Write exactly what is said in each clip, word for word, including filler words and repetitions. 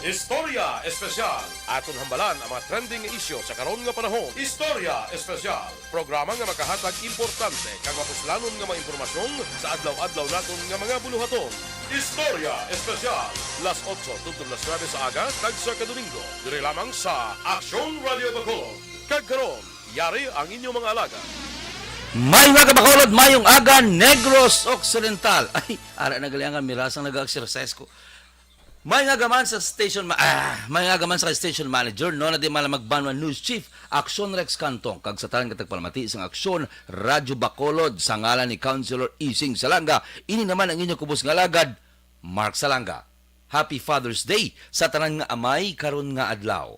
Istorya Espesyal. Aton hambalan ang mga trending nga isyu sa karon nga panahon. Istorya Espesyal. Programa nga makahatag importante kag mapuslanon nga mga impormasyon sa adlaw-adlaw naton nga mga buluhaton. Istorya Espesyal. Las otso tubtob las nuebe sa aga, tagsa ka Domingo, diri lamang sa Aksyon Radio Bacolod. Kag karon, yari ang inyong mga alagad. Mayong aga, Bacolod, mayong aga, Negros Occidental. Ay, ara na gali ang mirasang nag-exercise ko. Mayong aga man sa station ma-, ah, mayong aga man sa station manager, no, na di mala magbanwa news chief, Aksyon Rex Cantong, kag sa tanan nga tagpalamati sang Aksyon Radyo Bacolod, sa ngalan ni Councilor Ising Salanga, ini naman ang inyong kubos nga alagad, Mark Salanga. Happy Father's Day sa tanan nga amay karon nga adlaw.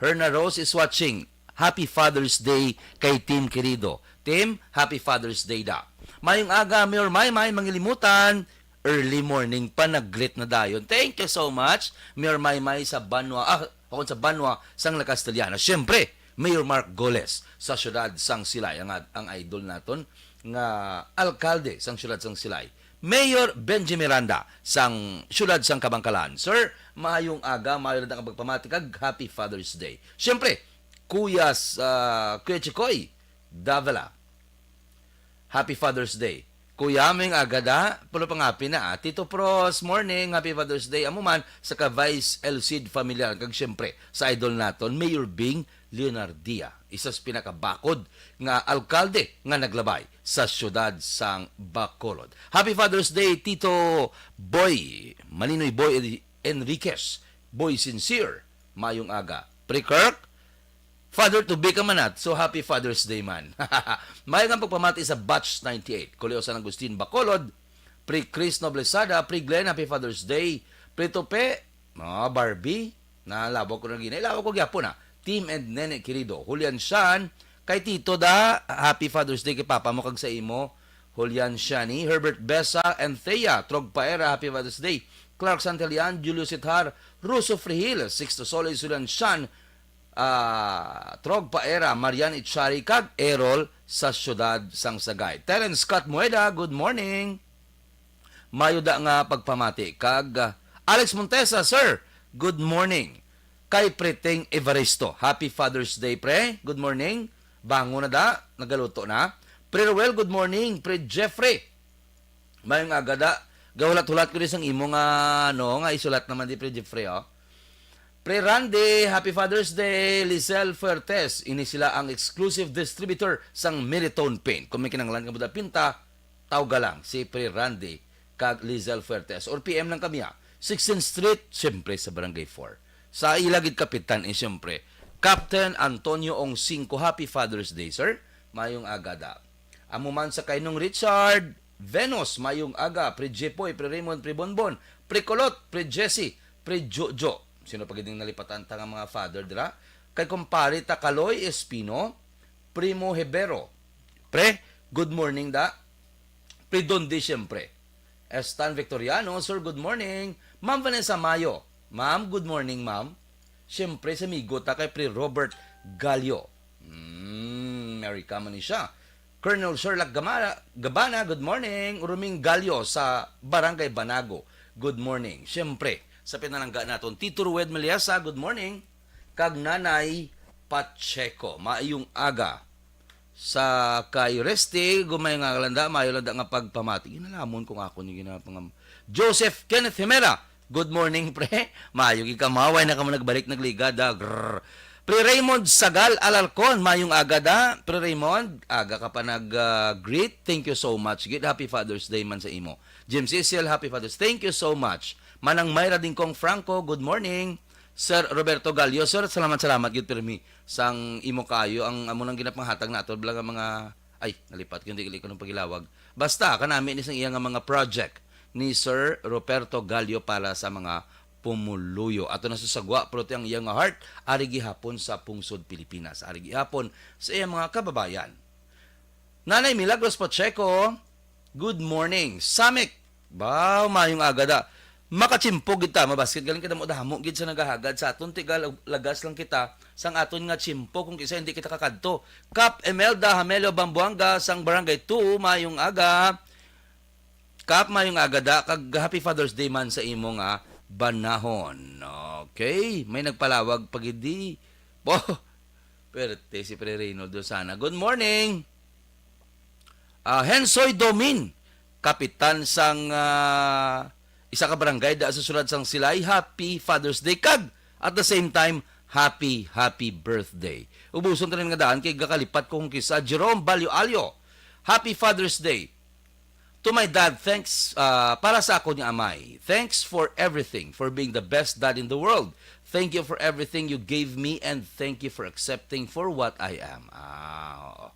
Herna Rose is watching. Happy Father's Day kay Team Querido. Team, Happy Father's Day da. Mayong aga, Mayor Maymay, mangilimutan. Early morning pa, nag-greet na dayon. Thank you so much, Mayor Maymay sa Banwa, ah, ako sa Banwa, sang La Castellana. Siyempre, Mayor Mark Goles sa siyudad sang Silay, ang, ang idol naton nga alkalde sang siyudad sang Silay. Mayor Benji Miranda sang siyudad sang Kabankalan. Sir, maayong aga, maayo na nga pagpamati kag Happy Father's Day. Siyempre, Kuya, ah, Kuya Chikoy Davila, Happy Father's Day. Kuya, mayong aga da, pulo pang happy na, ah. Tito Pros, morning, Happy Father's Day. Amo man sa ka Vice El Cid familiar, kag siyempre sa idol naton, Mayor Bing Leonardia, isa sa pinakabakod nga alkalde nga naglabay sa siyudad sang Bacolod. Happy Father's Day, Tito Boy, Maninoy Boy Enriquez, Boy Sincere, mayong aga. Pre Kirk, Father to be ka man at, so happy Father's Day man. Mayong ang pagpamati sa Batch ninety-eight, Colegio San Agustin, Bacolod, Pre Chris Noblesada, Pre Glenn, Happy Father's Day, Pre Tope, ah, Barbie, nalawag ko na gina, ilawag ko gyapon na. Team and Nene Querido, Julian Shan, kay Tito da, Happy Father's Day kay Papa mo kag sa imo, Julian Shani, Herbert Besa, and Thea Trogpaera, Happy Father's Day. Clark Santelian, Julio Sithar, Russo Frihil, Sixto Solis, Julian Shan, ah, Trogpaera, Marian Ichari, kag Errol sa siyudad sang Sagay. Terence Scott Moeda, good morning. Mayo da nga pagpamati. Kag, ah, Alex Montesa, sir, good morning. Kay Preteng Evaristo, Happy Father's Day, pre. Good morning. Bango na da, nagaluto na. Pre Roel, good morning. Pre Jeffrey, mayong aga da. Gahulat-hulat ko di sang imo nga, ano, nga isulat naman di, Pre Jeffrey, oh. Pre Randy, Happy Father's Day. Lizelle Fuertes, ini sila ang exclusive distributor sang Meritone Paint. Kung may kinahanglan ka mo da pinta, tawga lang si Pre Randy kag Lizelle Fuertes. Or P M lang kami, ah. sixteenth Street, siyempre sa Barangay four. Sa ila gid kapitan, eh, siyempre, Captain Antonio Ong Cinco, Happy Father's Day, sir. Mayong aga da. Amo man sa kay Nong Richard Venus, mayong aga, Pre Jepoy, Pre Raymond, Pre Bonbon, Pre Kulot, Pre Jesse, Pre Jojo. Sino pa gid ning nalipatan ta nga mga father dira? Kay kumpare ta Kaloy Espino, Primo Hebero. Pre, good morning da. Pre Dondi, siyempre. Stan Victoriano, sir, good morning. Ma'am Vanessa Mayo, ma'am, good morning, ma'am. Siyempre, sa migo ta kay Pre Robert Gallo. Mm, Merry ka man ni siya. Colonel Sherlock Gamara, Gabana, good morning. Ruming Gallo sa Barangay Banago, good morning. Siyempre, sa pinalangga naton, Tito Rued Meliasa, good morning. Kag Nanay Pacheco, maayong aga. Sa kay Reste, gumay nga landa, maayo landa nga pagpamati. Ginalamon ko nga ako ni ginapangam-, Joseph Kenneth Himera, good morning, pre. Maayo gid ka, maway na ka mo nagbalik, nagligad, ah. Grrr. Pre Raymond Sagal Alarcon, mayong aga da. Pre Raymond, aga ka pa nag, ah, greet. Thank you so much. Gid, Happy Father's Day man sa imo. Jim Cecil, Happy Father's. Thank you so much. Manang Myra Dingkong Franco, good morning. Sir Roberto Gallo, sir, salamat, salamat gid pirmi sang imo kayo ang amo nang ginapanghatag nato bala nga mga, ay, nalipat ko, hindi ko nang pagilawag. Basta kanami ni sang iya nga mga project ni Sir Roberto Gallo para sa mga pumuluyo. Ato na sa sagwa, pero ti ang iya nga heart, ari gihapon sa pungsod Pilipinas, ari gihapon sa iya mga kababayan. Nanay Milagros Pacheco, good morning. Samik, baw, mayong aga da. Makachimpo gid ta, mabaskit galing kadamo-damo gid sa nagahagad sa aton, tiga lagas lang kita sang aton nga chimpo kung kisa hindi kita kakadto. Kap Emelda Hamelio Bambuanga sang Barangay two, mayong aga. Kap, mayong aga da, kag Happy Father's Day man sa imo nga Banahon. Okay, may nagpalawag pa gid di. Bo, perte si Pre Reynold Dosana. Good morning. Ah, Hensoy Domin, kapitan sang, ah, isa ka barangay da sa sulad sang Silay. Happy Father's Day kag at the same time, happy, happy birthday. Ubuson tanan nga daan kay gakalipat ko kung kisa. Jerome Balyo Alyo, happy Father's Day. To my dad, thanks, ah, para sa ako ni amay. Thanks for everything, for being the best dad in the world. Thank you for everything you gave me, and thank you for accepting for what I am. Ah, oo.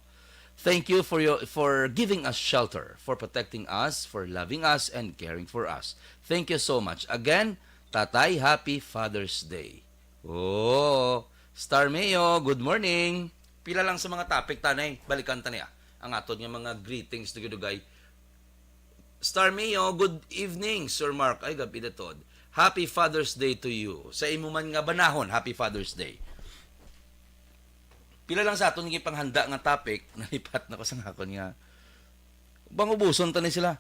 Thank you for your, for giving us shelter, for protecting us, for loving us, and caring for us. Thank you so much. Again, Tatay, happy Father's Day. Oh, Star Mio, good morning. Pila lang sa mga topic, tanay, balikan ta niya. Ang aton nga mga greetings, dugay-dugay. Star Mio, good evening, Sir Mark. Ay, gabi na, Tod. Happy Father's Day to you. Sa imo man nga banahon, happy Father's Day. Pila lang sa aton nga panghanda nga topic, nalipat na ko sa akon nga. Pangubuson ta ni sila.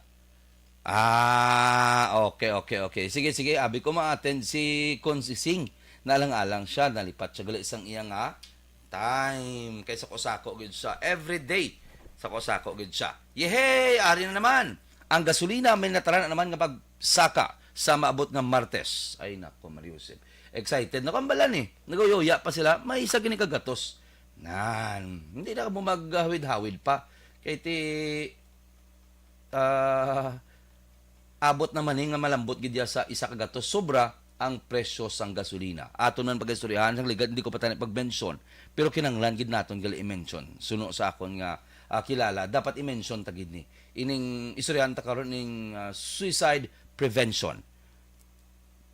Ah, okay, okay, okay. Sige, sige, abi ko ma-attend si Consising. Nalang-alang siya, nalipat siya gali sang iya nga time. Kay sako-sako gid siya. Every day, sako-sako gid siya. Yehey! Ari na naman. Ang gasolina may natara na naman nga pagsaka sa maabot nga Martes. Ay, nako, Maria Josep. Excited na ko. Ang bala ni, naguyuya pa sila. May isa gini ka gatos. Nan, hindi na mo maghawid-hawid pa. Kay ti, ah, abot naman ni nga malambot gid ya sa isa ka gatos. Sobra ang presyo sang gasolina. Aton man pag-istoryahan sang ligad, hindi ko pa tani pag-mention, pero kinahanglan gid naton gali i-mention. Suno sa akon nga, ah, kilala, dapat i-mention ta gid ni. Ining istoryahan ta karon ning, ah, suicide prevention.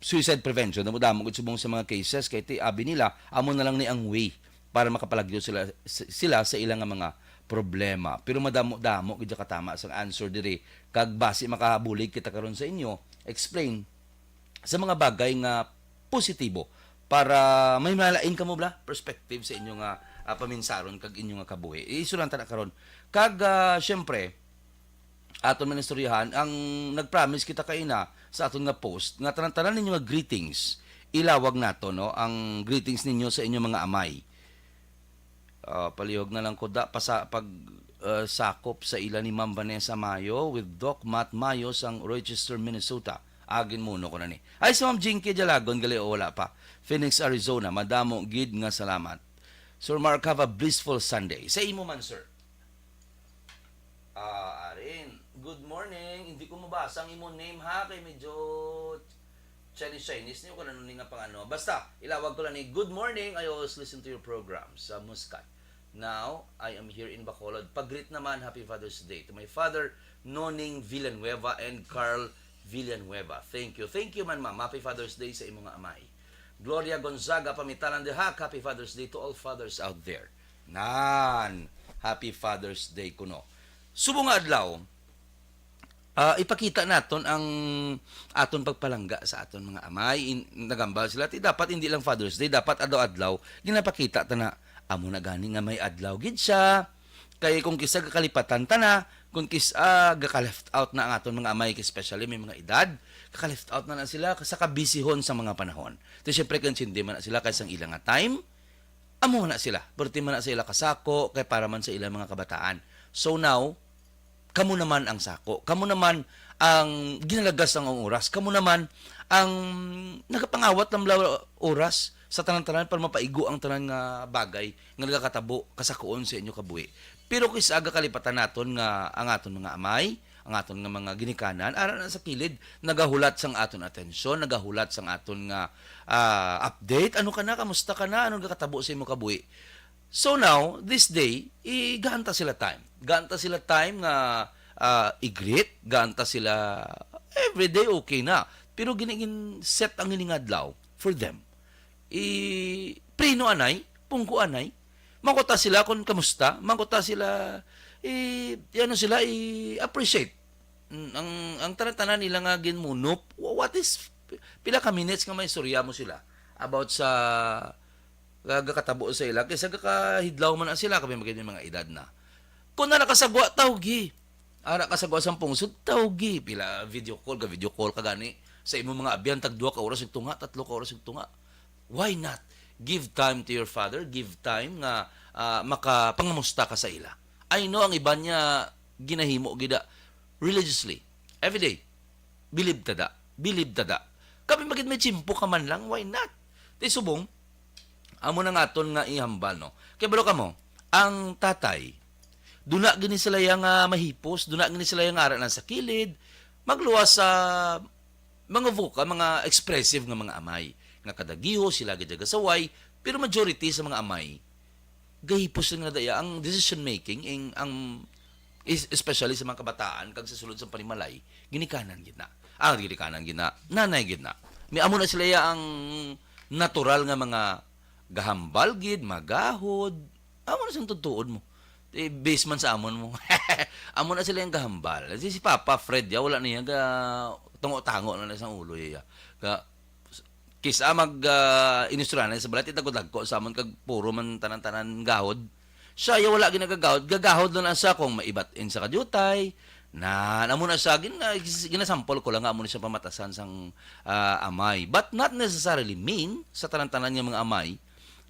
Suicide prevention, damo-damo gid subong sa mga cases, kay ti, abi nila, amo na lang ni ang way para makapalagyo sila, s-, sila sa ilang nga mga problema. Pero madamo-damo gid ya katama sang answer diri, kag basi makabulig kita karon sa inyo, explain sa mga bagay nga positibo para may malain kamo bala perspective sa inyo nga, ah, paminsaron kag inyo nga kabuhi. Iisuran ta na karon. Kag, ah, syempre, aton man istoryahan ang nag-promise kita kaina sa aton nga post nga tanan-tanan ninyo nga greetings, ilawag nato, no, ang greetings ninyo sa inyo mga amay. Ah, palihog na lang ko da pa sa pag, ah, sakop sa ila ni Ma'am Vanessa Mayo with Doc Matt Mayo sang Rochester, Minnesota. Agin muno ko na ni. Ay, si Ma'am Jinky Jalagon, gali o wala pa. Phoenix, Arizona. Madamo gid nga salamat. Sir Mark, have a blissful Sunday. Sa imo man, sir. Ah, Arin. Good morning. Hindi ko mabasa ang imo name, ha, kay medyo Chinese, Chinese niyo kung ano ni nga pang ano. Basta, ilawag ko lang ni, "Good morning. I always listen to your program sa Muscat. Now, I am here in Bacolod. Pag-greet naman, Happy Father's Day to my father, Noning Villanueva and Carl Villanueva." Thank you. Thank you man, ma'am. Happy Father's Day sa imo nga amay. Gloria Gonzaga, Pamitalan de Hac, Happy Father's Day to all fathers out there. Nan, Happy Father's Day kuno. Subong nga adlaw, ah, ipakita naton ang aton pagpalangga sa aton mga amay. In-, nagambal sila, ti dapat hindi lang Father's Day, dapat adlaw-adlaw ginapakita ta na amo na gani nga may adlaw gid siya. Kay kung kisa gakalipatan ta na, kung kisa gaka-left out na ang aton mga amay, especially may mga edad, gaka-left out na na sila sa kabisihon sa mga panahon. Ti syempre, konsindi man na sila kay sang ila nga time, amo na sila, perti man na sa ila kasako, kay para man sa ilang mga kabataan. So now, kamo naman ang sako, kamo naman ang ginalagas ang oras, kamo naman ang nagapangawat ng oras sa tanan-tanan para mapaigo ang tanan nga bagay nga nagakatabo kasakuon sa inyo kabuhi. Pero kis aga kalipatan naton nga ang aton mga amay, ang aton nga mga ginikanan, ara na sa kilid, nagahulat sang aton atensyon, nagahulat sang aton nga, ah, update. Ano ka na? Kamusta ka na? Anong gakatabo sa imo kabuhi? So now, this day, i-, gaan ta sila time. Gaan ta sila time nga, ah, i-greet, gaan ta sila everyday, okay na. Pero gini-, gin-set ang ining adlaw for them. I-, preno anay, pungko anay. Mangkuta sila kung kamusta, mangkuta sila, i-, ano sila, i-appreciate. Mm, ang, ang tanan-tanan nila nga ginmunop, wha-, what is, pila ka minutes nga may istorya mo sila about sa, ga-, gakatabo sa ila, kaysa gakahidlaw man na sila, kami magiging mga edad na. Kung na nakasagwa, tawgi. Ara ka sa guwa sang pungsod, tawgi. Pila video call, ga-video call ka gani. sa imong mga abyan, tag duha ka oras ug tunga, tatlo ka oras ug tunga. Why not? Give time to your father, give time nga, ah, makapangamusta ka sa ila. I know ang iban niya ginahimo gid na religiously. Every day. Bilib ta da. Bilib ta da. Kami magid may tiyempo ka man lang, why not? Ti subong, amo na nga aton nga ihambal, no? Kay balo kamo, ang tatay, duna gini sila ya nga mahipos, duna gini sila ya nga ara lang sa kilid, magluwas sa mga vocal, mga expressive nga mga amay, nga kada giho sila gid gasaway, pero majority sa mga amay, gahipos lang na daya ang decision making, ing, ang, is-, especially sa mga kabataan, kag sa sulod sa panimalay, ginikanan gid na. Ah, ginikanan gid na, nanay gid na. May amo na sila ya ang natural nga mga gahambal gid, magahod. Amo na siyang tutuod mo. Eh, base man sa amon mo. Amo na sila yung gahambal. Si, si Papa Fred, ya, wala niya ga, tungo-tango na lang sa ulo, ya. Ga, kisa mag, ah, inistoryahan sa balay, ti dagko-dagko sa amon kag puro man tanan-tanan gahod. Siya, ya, wala ginagagahod. Gagahod na lang siya kung maibat-in sa kadyutay. Na, amo na siya, gin-, ginasampol ko lang nga amo na siya pamatasan sang, ah, amay. But not necessarily mean sa tanan-tanan nga mga amay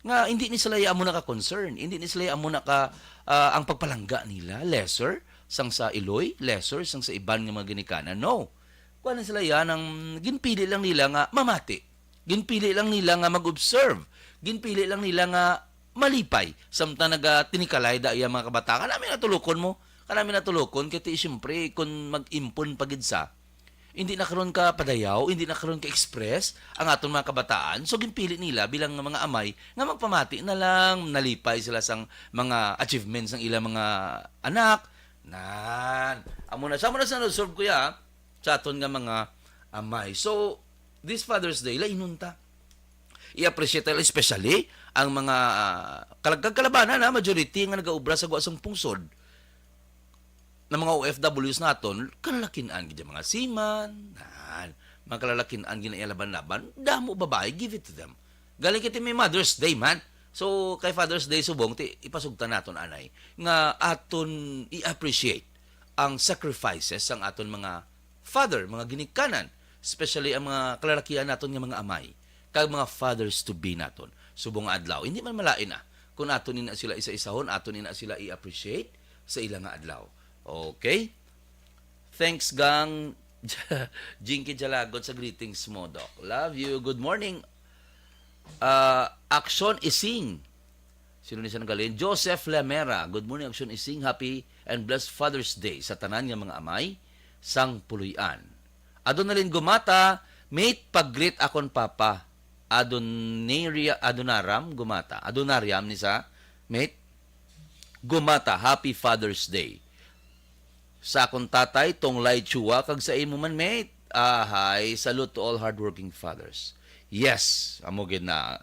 nga hindi ni sila ya amo na ka concern, hindi ni sila ya amo na ka, ah, ang pagpalangga nila lesser sang sa iloy, lesser sang sa iban nga mga ginikanan. No. Kuan na sila ya nang ginpili lang nila nga mamati. Ginpili lang nila nga mag-observe. Ginpili lang nila nga malipay. Samtang nagatinikalay da iya mga kabataan. Kanami na tulukon mo. Kanami na tulukon. Kaya ti, siyempre, kung mag-impon pa gid sa, hindi na karon ka padayaw, hindi na karon ka express ang aton mga kabataan. So, ginpili nila bilang nga mga amay nga magpamati na lang, nalipay sila sang mga achievements ng ilang mga anak. Nan, amo na, sa mo na sa solve, kuya, sa aton nga mga amay. So, this Father's Day, lainon ta. I-appreciate ta, especially ang mga, ah, kalag-, kalabanan, ha, majority nga nagaobra sa gwa sang pungsod. Na mga O F Ws naton, kalalakin-an gid ang mga seaman, nan, mga kalalakin-an gid na iya laban-laban, damo babae, give it to them. Galing kiti may Mother's Day man. So, kay Father's Day subong, ti, ipasugtan naton anay nga aton i-appreciate ang sacrifices sang aton mga father, mga ginikanan, especially ang mga kalalakihan naton nga mga amay, kag mga fathers to be naton subong nga adlaw. Hindi man malain, ah, kung aton ina sila isa-isahon, aton ina sila i-appreciate sa ila nga adlaw. Okay? Thanks, gang. Jinky Jalagot, sa greetings mo, Doc. Love you. Good morning. Ah, Action Ising. Sino ni siya nanggalin? Joseph Lamera. Good morning, Action Ising. Happy and blessed Father's Day sa tanan nga mga amay sang Puloy-an. Adonalin Gumata, mate, pag-greet akon papa. Adonaria-, Adonaram Gumata. Adonariam ni sa, mate. Gumata, happy Father's Day. Sa akon tatay, Tonglay Chua, kag sa imo man, mate. Ahay, salute to all hardworking fathers. Yes, amo gid na.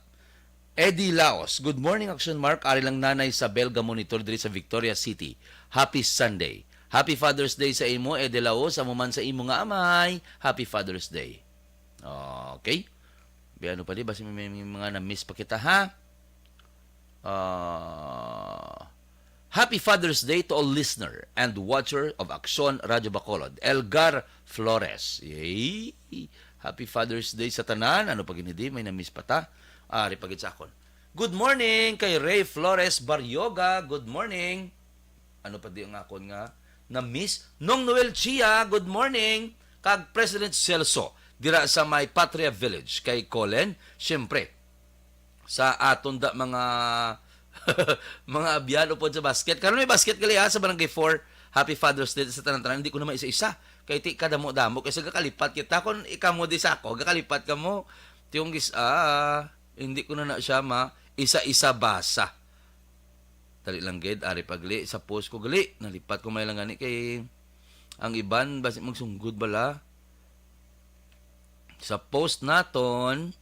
Eddie Laos, good morning, Action Mark. Ari lang Nanay Isabel ga-monitor diri sa Victoria City. Happy Sunday. Happy Father's Day sa imo, Eddie Laos. Amo man sa imo nga amay, Happy Father's Day. Okay? Bi-, ano pa di? Basi may, may mga na-miss pa kita, ha? Ah, Happy Father's Day to all listener and watcher of Aksyon Radyo Bacolod. Elgar Flores. Yay! Happy Father's Day sa tanan. Ano pa gini di? May na-miss pa ta. Ari pa gid sa akon. Good morning kay Ray Flores Baryoga. Good morning. Ano pa di ang akon nga na-miss? Nong Noel Chia, good morning. Kag President Celso, dira sa may Patria Village kay Colin. Siyempre, sa aton da mga, mga abyan upod sa basket. Karon may basket gali, ha, sa Barangay four. Happy Father's Day sa tanan-tanan. Hindi ko na maisa-isa. Kay ti kadamo-damo. Kay sa gakalipat kita, kung ikamo di sa ako, gakalipat kamo. Tiyong gis-, ah, hindi ko na na siya ma isa-isa basa. Dali lang gid, ari pagli sa post ko gali. Nalipat ko may lang gani kay ang iban basi magsunggod bala. Sa post naton,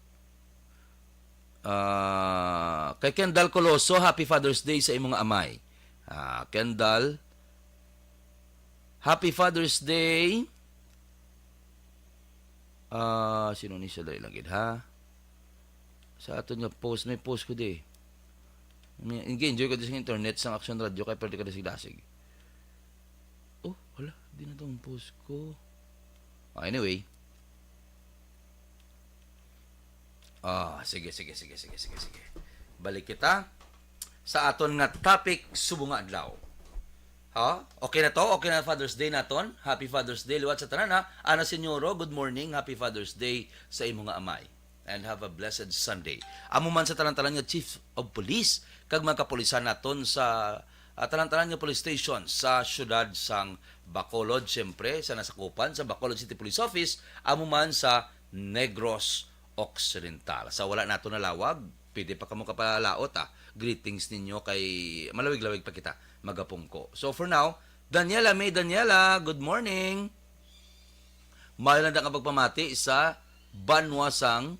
ah, kay Kendall Coloso, Happy Father's Day sa imong amay. Ah, Kendall, Happy Father's Day. Ah, sino ni siya? Dali lang gid, ha? Sa aton nga post, may post ko di. May, nag-enjoy ko di sa internet, sa Action Radio, kay pwede ka dasig-dasig. Oh, wala. Di na to ang post ko. Ah, anyway. Ah, sige, sige, sige, sige, sige, sige. Balik kita sa aton nga topic subong nga adlaw. Ha? Okay na to? Okay na Father's Day naton? Happy Father's Day liwat sa tanan, ha. Ana Senyoro, good morning. Happy Father's Day sa imo nga amay. And have a blessed Sunday. Amo man sa tanan-tanan nga Chief of Police kag mga kapulisan naton sa, ah, tanan-tanan nga police station sa siyudad sang Bacolod, siyempre, sa nasakupan sa Bacolod City Police Office, amo man sa Negros Occidental. Sa wala nato nalawag, pwede pa kamo kapalaot, ah. Greetings ninyo kay malawig-lawig pa kita magapungko. So for now, Daniela May Daniela, good morning. Maayo lang nga pagpamati sa banwa sang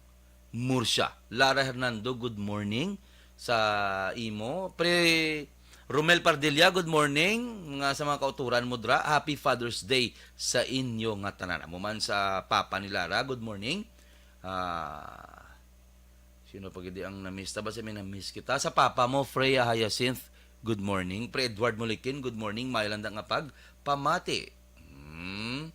Murcia. Lara Hernando, good morning sa imo. Pre Romel Pardilla, good morning. Nga sa mga kauturan mo dra, happy Father's Day sa inyo nga tanan. Amo man sa papa ni Lara, good morning. Ah, sino pa gid ang na-miss? Ta, basta may na-miss kita. Sa papa mo, Freya Hyacinth, good morning. Pre Edward Molikin, good morning. Maayo lang nga pagpamati. Hmm.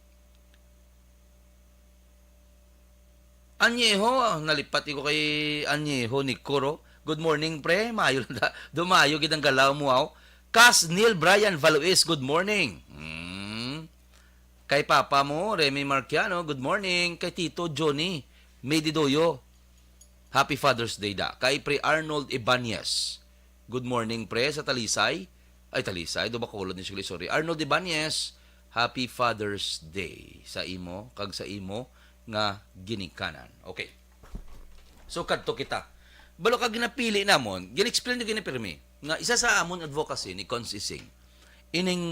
Anyeho, nalipat ko kay Anyeho ni Kuro. Good morning, pre. Maayo lang da. Dumayo gid ang galaw mo, aw. Kas Neil Brian Valois, good morning. Hmm. Kay papa mo, Remy Marciano, good morning. Kay Tito Johnny Medidoyo, happy Father's Day da. Kay Pre Arnold Ibanez, good morning, pre, sa Talisay. Ay, Talisay, do Bacolod ni Shirley, sorry. Arnold Ibanez, happy Father's Day sa imo kag sa imo nga ginikanan. Okay. So, kadto kita. Balo ka ginapili namon, gin-explain ni gini pirmi nga isa sa amon advocacy ni Cons Ising ining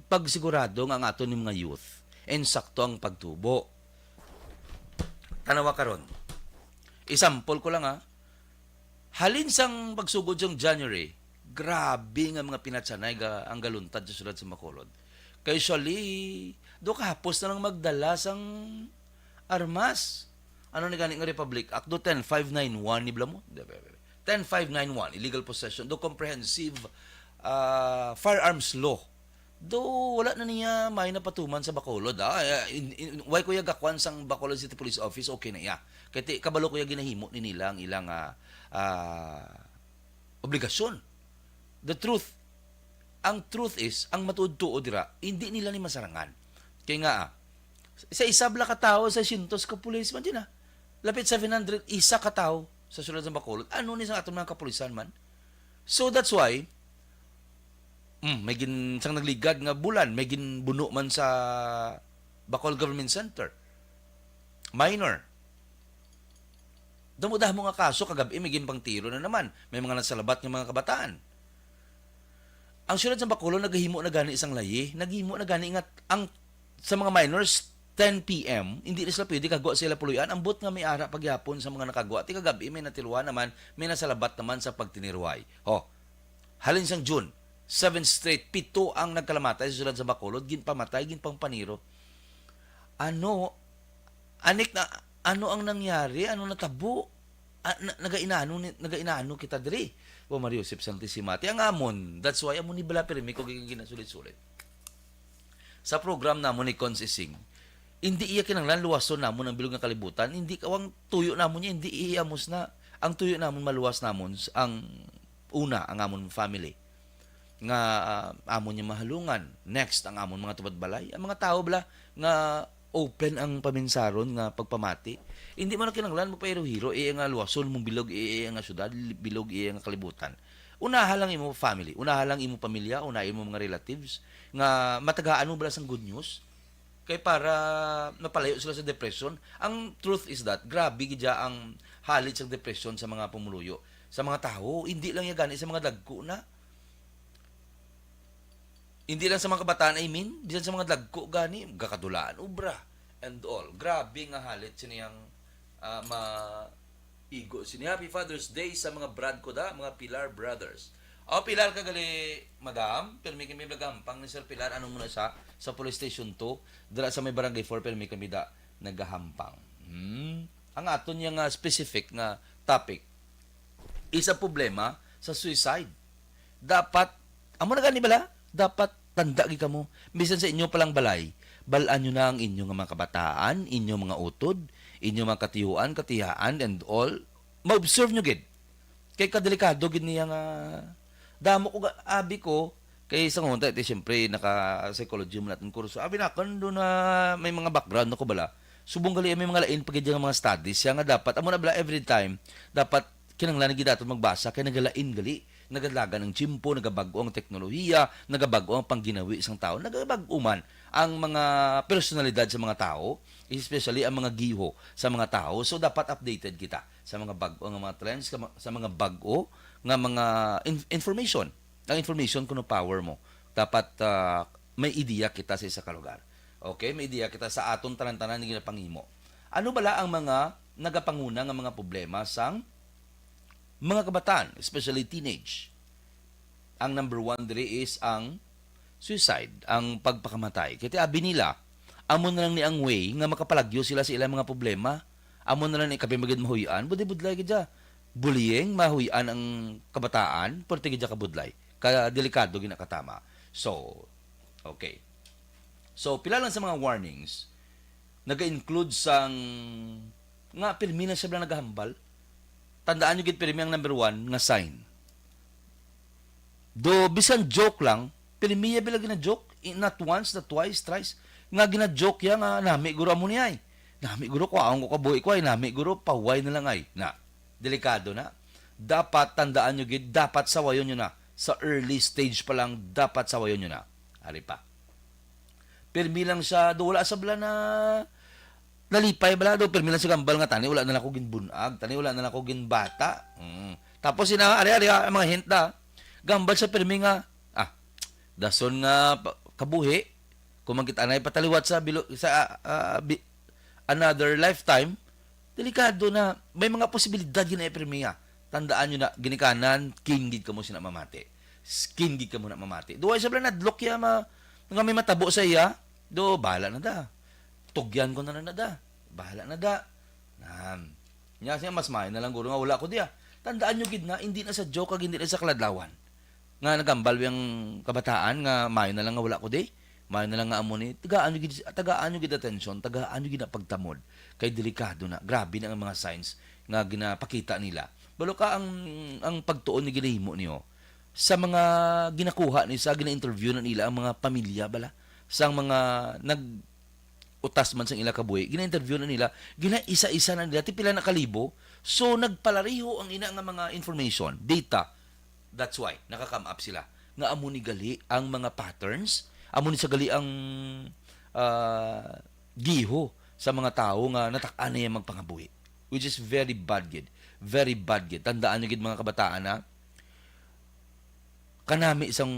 pagsigurado nga ang aton mga youth insakto ang pagtubo. Tanawa karon. Example ko lang, ha. Halin sang pagsugod sang January, grabe nga mga pinatsanay ga, ang galuntad sa siyudad sa Bacolod. Kay usually, do kahapos na lang magdala sang armas. Ano ni gani nga Republic Act? Do ten five nine one ni bala mo? Ten five nine one, illegal possession. Do comprehensive, ah, firearms law. Do wala na niya may napatuman sa Bacolod, ah. Eh, in, in, why ko ya gakwan sang Bacolod City Police Office, okay na iya. Kay ti, kabalo ko ya ginahimo ni nila ang ilang, ah, ah, obligasyon. The truth, ang truth is, ang matuod-tuod dira, hindi nila ni masarangan. Kay nga, ah, sa isa bala ka tawo, sa siyento ka policeman din, ah. Lapit seven hundred, isa ka tawo sa siyudad sa Bacolod. Ano ni sa aton mga kapulisan man? So that's why, mm, may gin-, sang nagligad nga bulan, may ginbuno man sa Bacolod Government Center. Minor. Damo-damo nga kaso, kagab-i may ginpangtiro na naman. May mga nasalabat nga mga kabataan. Ang siyudad sa Bacolod naghimo na gani sang layi, naghimo na gani nga ang sa mga minors, ten P M, hindi na sila pwede kagwa sa ila puloy-an. Ambot nga may ara pa gihapon sa mga nakagwa. Ti kagab-i may natiruhan naman, may nasalabat naman sa pagtiniruhay. Oh, halin sang June, seven straight, pito ang nagkalamatay sa siyudad sa Bacolod, ginpamatay, ginpangpaniro. Ano, anik na, ano ang nangyari? Ano natabo? Ah, na, nagainano ni, nagainano kita diri. O Mario Joseph Santissima. Ti ang amon, that's why amo ni bala pirmi ko gin-, ginasulit-sulit. Sa program namon ni Cons Ising, hindi iya kinahanglan luwason namon ang bilog nga kalibutan, hindi kawang tuyo namon niya, hindi iya amos na. Ang tuyo namon, maluwas namon s-, ang una, ang amon family. Nga, ah, amon niya mahalungan. Next, ang amon mga tubad balay. Ang mga tawo bala nga open ang paminsaron nga pagpamati. Hindi man kinahanglan magpahiro-hiro, iya nga luwason mong bilog, iya nga syudad, bilog, iya nga kalibutan. Unaha lang imo family, unaha lang imo pamilya, unaha imo mga relatives nga matagaan mo bala sang good news. Kay para mapalayo sila sa depression. Ang truth is that, grabe gid ang halit sa depression sa mga pumuluyo, sa mga tawo, hindi lang ya gani sa mga dagko na. Hindi lang sa mga kabataan, I mean, bisan sa mga dagko gani, gakadulaan, obra, and all. Grabe nga halit sini ang, ah, ma-, igo sini. Happy Father's Day sa mga brad ko da, mga Pilar brothers. O, Pilar ka gali, madam. Pirmi kami nagahampang ni Sir Pilar. Ano muna sa, sa Police Station two, dira sa may Barangay four, pirmi kami da nagahampang. Hmm. Ang aton niya nga specific nga topic, isa problema sa suicide. Dapat, amo na gani bala? Dapat tanda gid kamo. Bisan sa inyo palang balay, bal-an nyo na ang inyo nga mga kabataan, inyo mga utod, inyo mga katiyuan, katiyaan, and all. ma-observe nyo gid. Kay kadelikado gid niya nga damo ko ga-, abi ko, kay sa ngunta, ito, siyempre, naka-psychology mo natin kurso. Abi na, kung doon na may mga background ako bala, subong gali may mga lain pa gid nga mga studies siya nga dapat, amo na bala every time, dapat kinahanglan gid naton magbasa kay nagalain gali, nagalagan ang tiyempo, nagabag-o ang teknolohiya, nagabag-o ang pangginawi sang tawo, nagabag-o man ang mga personalidad sa mga tawo, especially ang mga giho sa mga tawo. So, dapat updated kita sa mga bag-o nga mga trends, sa ma-, sa mga bag-o nga mga in-, information. Ang information kuno power mo. Dapat, ah, may ideya kita sa isa ka lugar. Okay? May ideya kita sa aton tanan-tanan nga ginapangimo. Ano bala ang mga nagapanguna nga mga problema sang mga kabataan, especially teenage? Ang number one diri is ang suicide, ang pagpakamatay. Kay ti abi nila, amo na lang ni ang way nga makapalagyo sila sa ilang mga problema. Amo na lang ni, kape magid mahuy-an, budlay-budlay gid siya. Bullying, mahuy-an ang kabataan, perti gid siya kabudlay. Ka delikado gid na katama. So, okay. So, pila lang sa mga warnings, naga-include sang nga pirmi na siya bala nagahambal. Tandaan nyo gid, pirmi ang number one nga sign. Do, bisan joke lang, pirmi ya bala gina-joke, i-, not once, not twice, thrice, nga gina-joke ya nga, "Nami guro amo ni ay. Nami guro, kwaon ko kabuhi ko ay, nami guro, pahuway na lang ay." Na, delikado na. Dapat tandaan nyo gid, dapat sawayon nyo na. Sa early stage pa lang, dapat sawayon nyo na. Ari pa. Pirmi lang siya, do wala sa bala na nalipay bala do, pirmi lang siya gambal nga, "Tani wala na lang ako ginbunag, tani wala na lang ako ginbata." Mm. Tapos sina, ari, ari, ah, ang mga hint da. Gambal siya pirmi nga, ah, dason nga pa-, kabuhi, kung magkita na ipataliwat sa bilo-, sa, ah, bi-, another lifetime, delikado na. May mga posibilidad gina pirmi nga. Tandaan nyo na, ginikanan, king gid kamo sina mamati. King gid kamo na mamati. Duwa siya bala nadlok ya ma-, nga may matabo sa iya. Do, bahala na da. Tugyan ko na lang na da. Bahala na da. Nan. Nya siya, "Mas maayo na lang guro nga wala ko diya." Tandaan nyo gid na, hindi na sa joke, kag hindi na sa kaladlawan nga nagambal yung kabataan nga, "Maayo na lang nga wala ko di. Maayo na lang nga amo ni." Tagaan nyo gid, tagaan nyo gid atensyon, tagaan nyo gid na pagtamod. Kay delikado na. Grabe na ang mga signs nga ginapakita nila. Balo ka ang, ang pagtuon ni ginahimo niyo sa mga ginakuha ni, sa gina-interview na nila ang mga pamilya bala, sang mga nag-, utas man sang ila kabuhi, gina-interview na nila, gina-isa-isa na nila, ti pila na kalibo. So, nagpalariho ang ina nga mga information, data. That's why, naka-come up sila. Nga amo ni gali ang mga patterns, amo ni sa gali ang, ah, giho sa mga tawo nga natak-an na iya magpangabuhi. Which is very bad gid. Very bad gid. Tandaan nyo gid, mga kabataan, ha? Kanami sang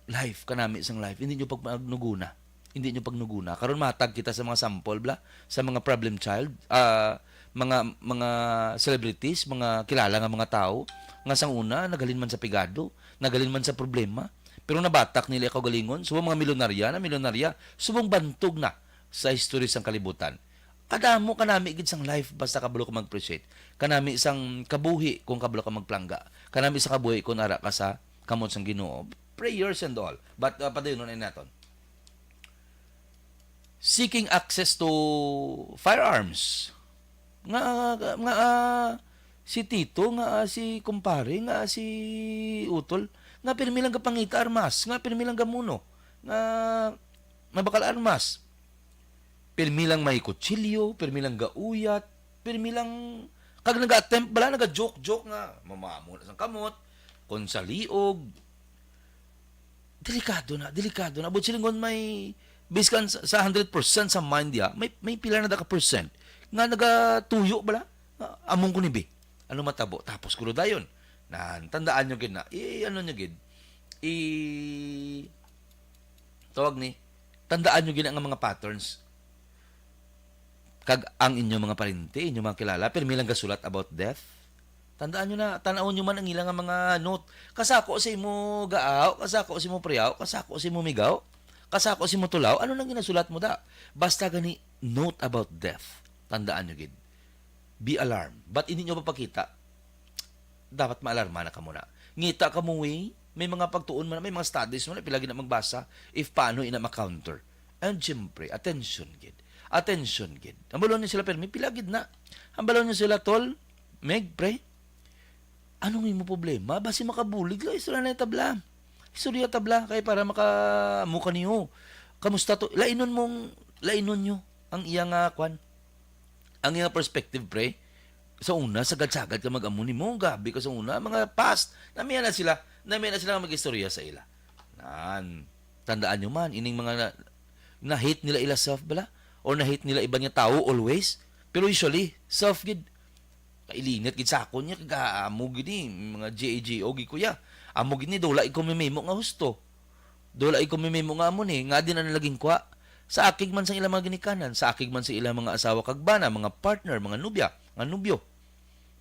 life, kanami sang life. Hindi nyo pag-, pagnuguna. Hindi nyo pagnuguna. Karon matag kita sa mga sample, bla, sa mga problem child, ah, mga, mga celebrities, mga kilala nga mga tawo, nga sang una, naghalin man sa pigado, naghalin man sa problema, pero nabatak nila kaugalingon. Subong mga milyonarya na milyonarya, subong bantog na sa history sang kalibutan. Kadamo, kanami gid sang life, basta kabalo ka mag-appreciate. Kanami sang kabuhi kung kabalo ka magplangga. Kanami sa kabuhi kung ara ka sa kamot sang Ginoo. Prayers and all. But, uh, padayonon na naton. Seeking access to firearms. Nga, nga, ah, si tito, nga, ah, si kumpare, nga, ah, si utol, nga pirmi lang gapangita armas, nga pirmi lang gamuno, nga mabakal armas. Pirmi lang may kutsilyo, pirmi lang gauyat, pirmi lang, kag naga-attempt bala, naga-joke-joke nga, mamamo na sang kamot, kung sa liog. Delikado na, delikado na. But silingon may, biskan sa, sa hundred percent sa mind ya, may, may pila na da ka percent nga nagatuyo bala, nga, "Among ko ni bi. Ano matabo?" Tapos kuno dayon. Nan, tandaan nyo gid na. I, ano nyo gid? I, tawag ni, tandaan nyo gid na nga mga patterns. Kag ang inyo mga parente, inyo mga kilala, pirmi lang gasulat about death. Tandaan nyo na, tan-awon nyo man ang ila nga mga note. Kasako sa imo gaaw, kasako sa imo priyaw, kasako sa imo migaw, kasako sa imo tulaw, ano nang ginasulat mo da? Basta gani, note about death. Tandaan nyo gid. Be alarmed. But hindi nyo mapakita. Dapat maalarma na kamo na. Ngita kamo, eh. May mga pagtuon man, may mga studies man, pila gid na magbasa if paano ina ma-counter. And siyempre, attention gid. Attention gid. Hambalon niyo sila, pirmi, pila gid na. Hambalon niyo sila, tol, Meg, pre, anong imo problema? Basi makabulig lang, istorya na tabla. Istorya tabla, kay para maka-, mo kaniyo. Kamusta to? Lainon mong, lainon nyo ang iya nga, kwan, ang iya perspective, pre. Sa una, sagad-sagad ka mag-amo nimo, gabi ka sa una, mga past, namiya na sila, namiya na sila nga mag-istorya sa ila. Nan, tandaan nyo man, ining mga na, na-hate nila ila self bala, or na-hate nila iban nga tawo always, pero usually, self gid. Kailingat gid sa akon niya, kag amo gid ni, mga G A G O gid ko ya. Amo gid ni, dula ikaw mimimo nga husto. Dula ikaw mimimo nga amo ni, nga din ang naging kwa. Sa akig man sa ilang mga ginikanan, sa akig man sa ilang mga asawa kag bana, mga partner, mga nubya, nga nubyo.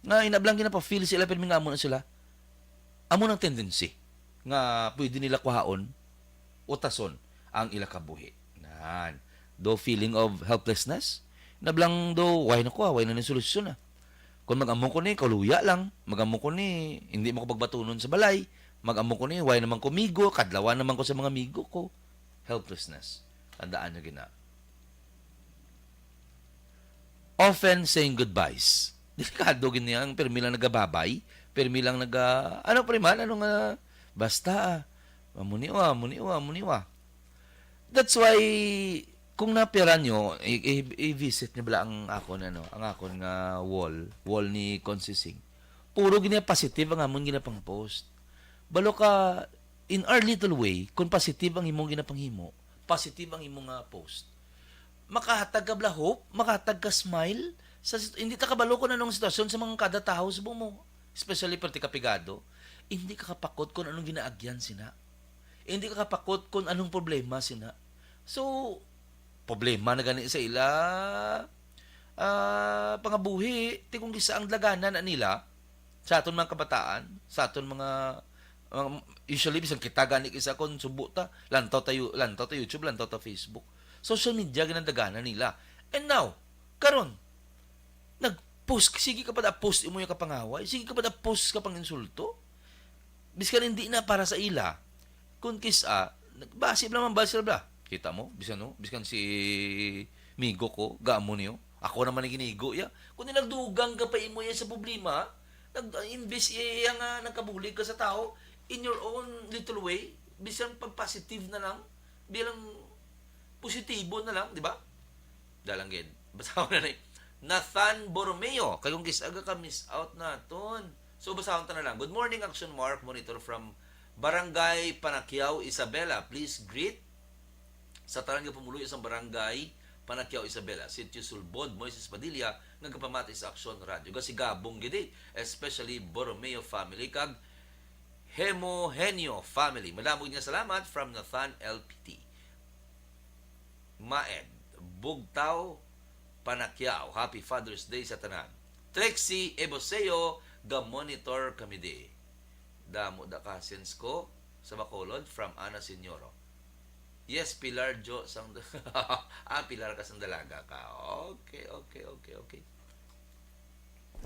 Nga inablang ginapa-feel sila, pirmi nga amo na sila. Amo nang tendency nga pwede nila kuhaon, utason ang ila kabuhi. Nan. Do feeling of helplessness, inablang do, why na ko, ah? Why na ni solusyon, ah? Kung mag-amo ko ni, kaluya lang. Mag-amo ko ni, hindi mo ko pagbatunon sa balay. Mag-amo ko ni, why naman ko migo? Kadlawan naman ko sa mga migo ko. Helplessness. Tandaan nyo gina. Often saying goodbyes. Delikado gid niya ang pirmi lang nagababay, pirmi lang naga-, ano, pre man, ano nga, basta, ah, amo ni wa, amo ni wa, amo ni wa. That's why, kung napira nyo, i-, i-, i-visit nyo bala ang akon, ano, ang akon nga wall, wall ni Consising. Puro gid niya positive ang amon ginapang-post. Balo ka, in our little way, kung positive ang imong ginapanghimo, positive ang imong nga post, makahatag ka bala hope, makahatag ka smile. Sa sit-, hindi ta kabalo kung anong sitwasyon sa mga kada tawo subong mo, especially perti ka pigado. Hindi ka kapakot kung anong ginaagyan sina. Hindi ka kapakot kung anong problema sina. So, problema na gani sa ila, ah, pangabuhi, ti kung kisa ang daganan na nila, sa aton mga kabataan, sa aton mga, mga, usually, bisan kita gani kisa kung subo ta, lantaw tayo, lantaw ta YouTube, lantaw ta Facebook. Social media, ginandaganan nila. And now, karon, nag-post, sige ka pa da post imo yung kapangaway, sige ka pa da post ka pang insulto. Biskan hindi na para sa ila, kung kisa, nagbasi bala man ba sila bala? Kita mo, bisan, no? Biskan si migo ko, gamo niyo. Ako naman ang ginigo, ya. Kung nagdugang ka pa imo, ya, sa problema, nag, imbes iya nga nagkabulig ka sa tao, in your own little way, bisan pag positive na lang, bilang positibo na lang, di ba? Dalang gid. Basahon na ni Nathan Borromeo. Kay kung kis-, aga ka, miss out naton. So, basahon ta na lang. Good morning, Action Mark. Monitor from Barangay Panaquiao, Isabela. Please greet sa tanan nga pumuluyo sang Barangay Panaquiao, Isabela. Sitio Sulbod, Moises Padilla, nga gapamati sa Action Radio. Gasigabong gid, eh, especially Borromeo family kag Hemohenio family. Madamo gid nga salamat from Nathan L P T. Maed, Bugtaw, Panaquiao. Happy Father's Day sa tanan. Trixie Eboseo, ga-monitor kami di. Damo da cousins ko sa Bacolod from Ana Señoro. Yes, Pilar Jo sang, ah, Pilar ka sang Dalaga ka. Okay, okay, okay, okay.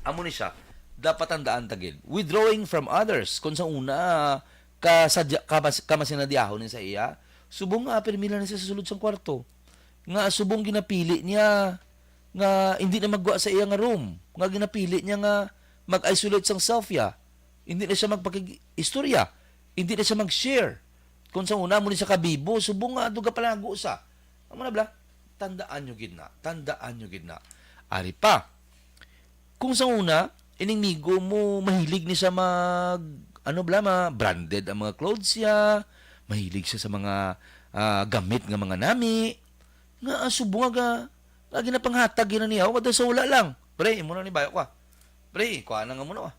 Amo ni siya, dapat tandaan ta gid. Withdrawing from others. Kung sa una, ka sa dia-, ka mas-, ka masinadiyahon ni sa iya, subong nga pirmi lang ni siya sa sulod sang kwarto. Nga subong ginapili niya nga hindi na magwa sa iya nga room. Nga ginapili niya nga mag-isolate sang self ya. Hindi na siya magpakig-istorya. Hindi na siya mag-share. Kung sa una, mo ni siya kabibo, subong nga, duga palago sa. Amo na bala, tandaan nyo gid na. Tandaan nyo gid na. Ari pa, kung sa una, ining migo mo, mahilig ni siya mag, ano bala, ma-, branded ang mga clothes siya, mahilig siya sa mga, ah, gamit nga mga nami, nga, ah, subong nga, nga ginapanghatag gina niya, wala sa wala lang. Pre, imo na ni bayo ko, ah. Pre, kuha na nga mo na, ah.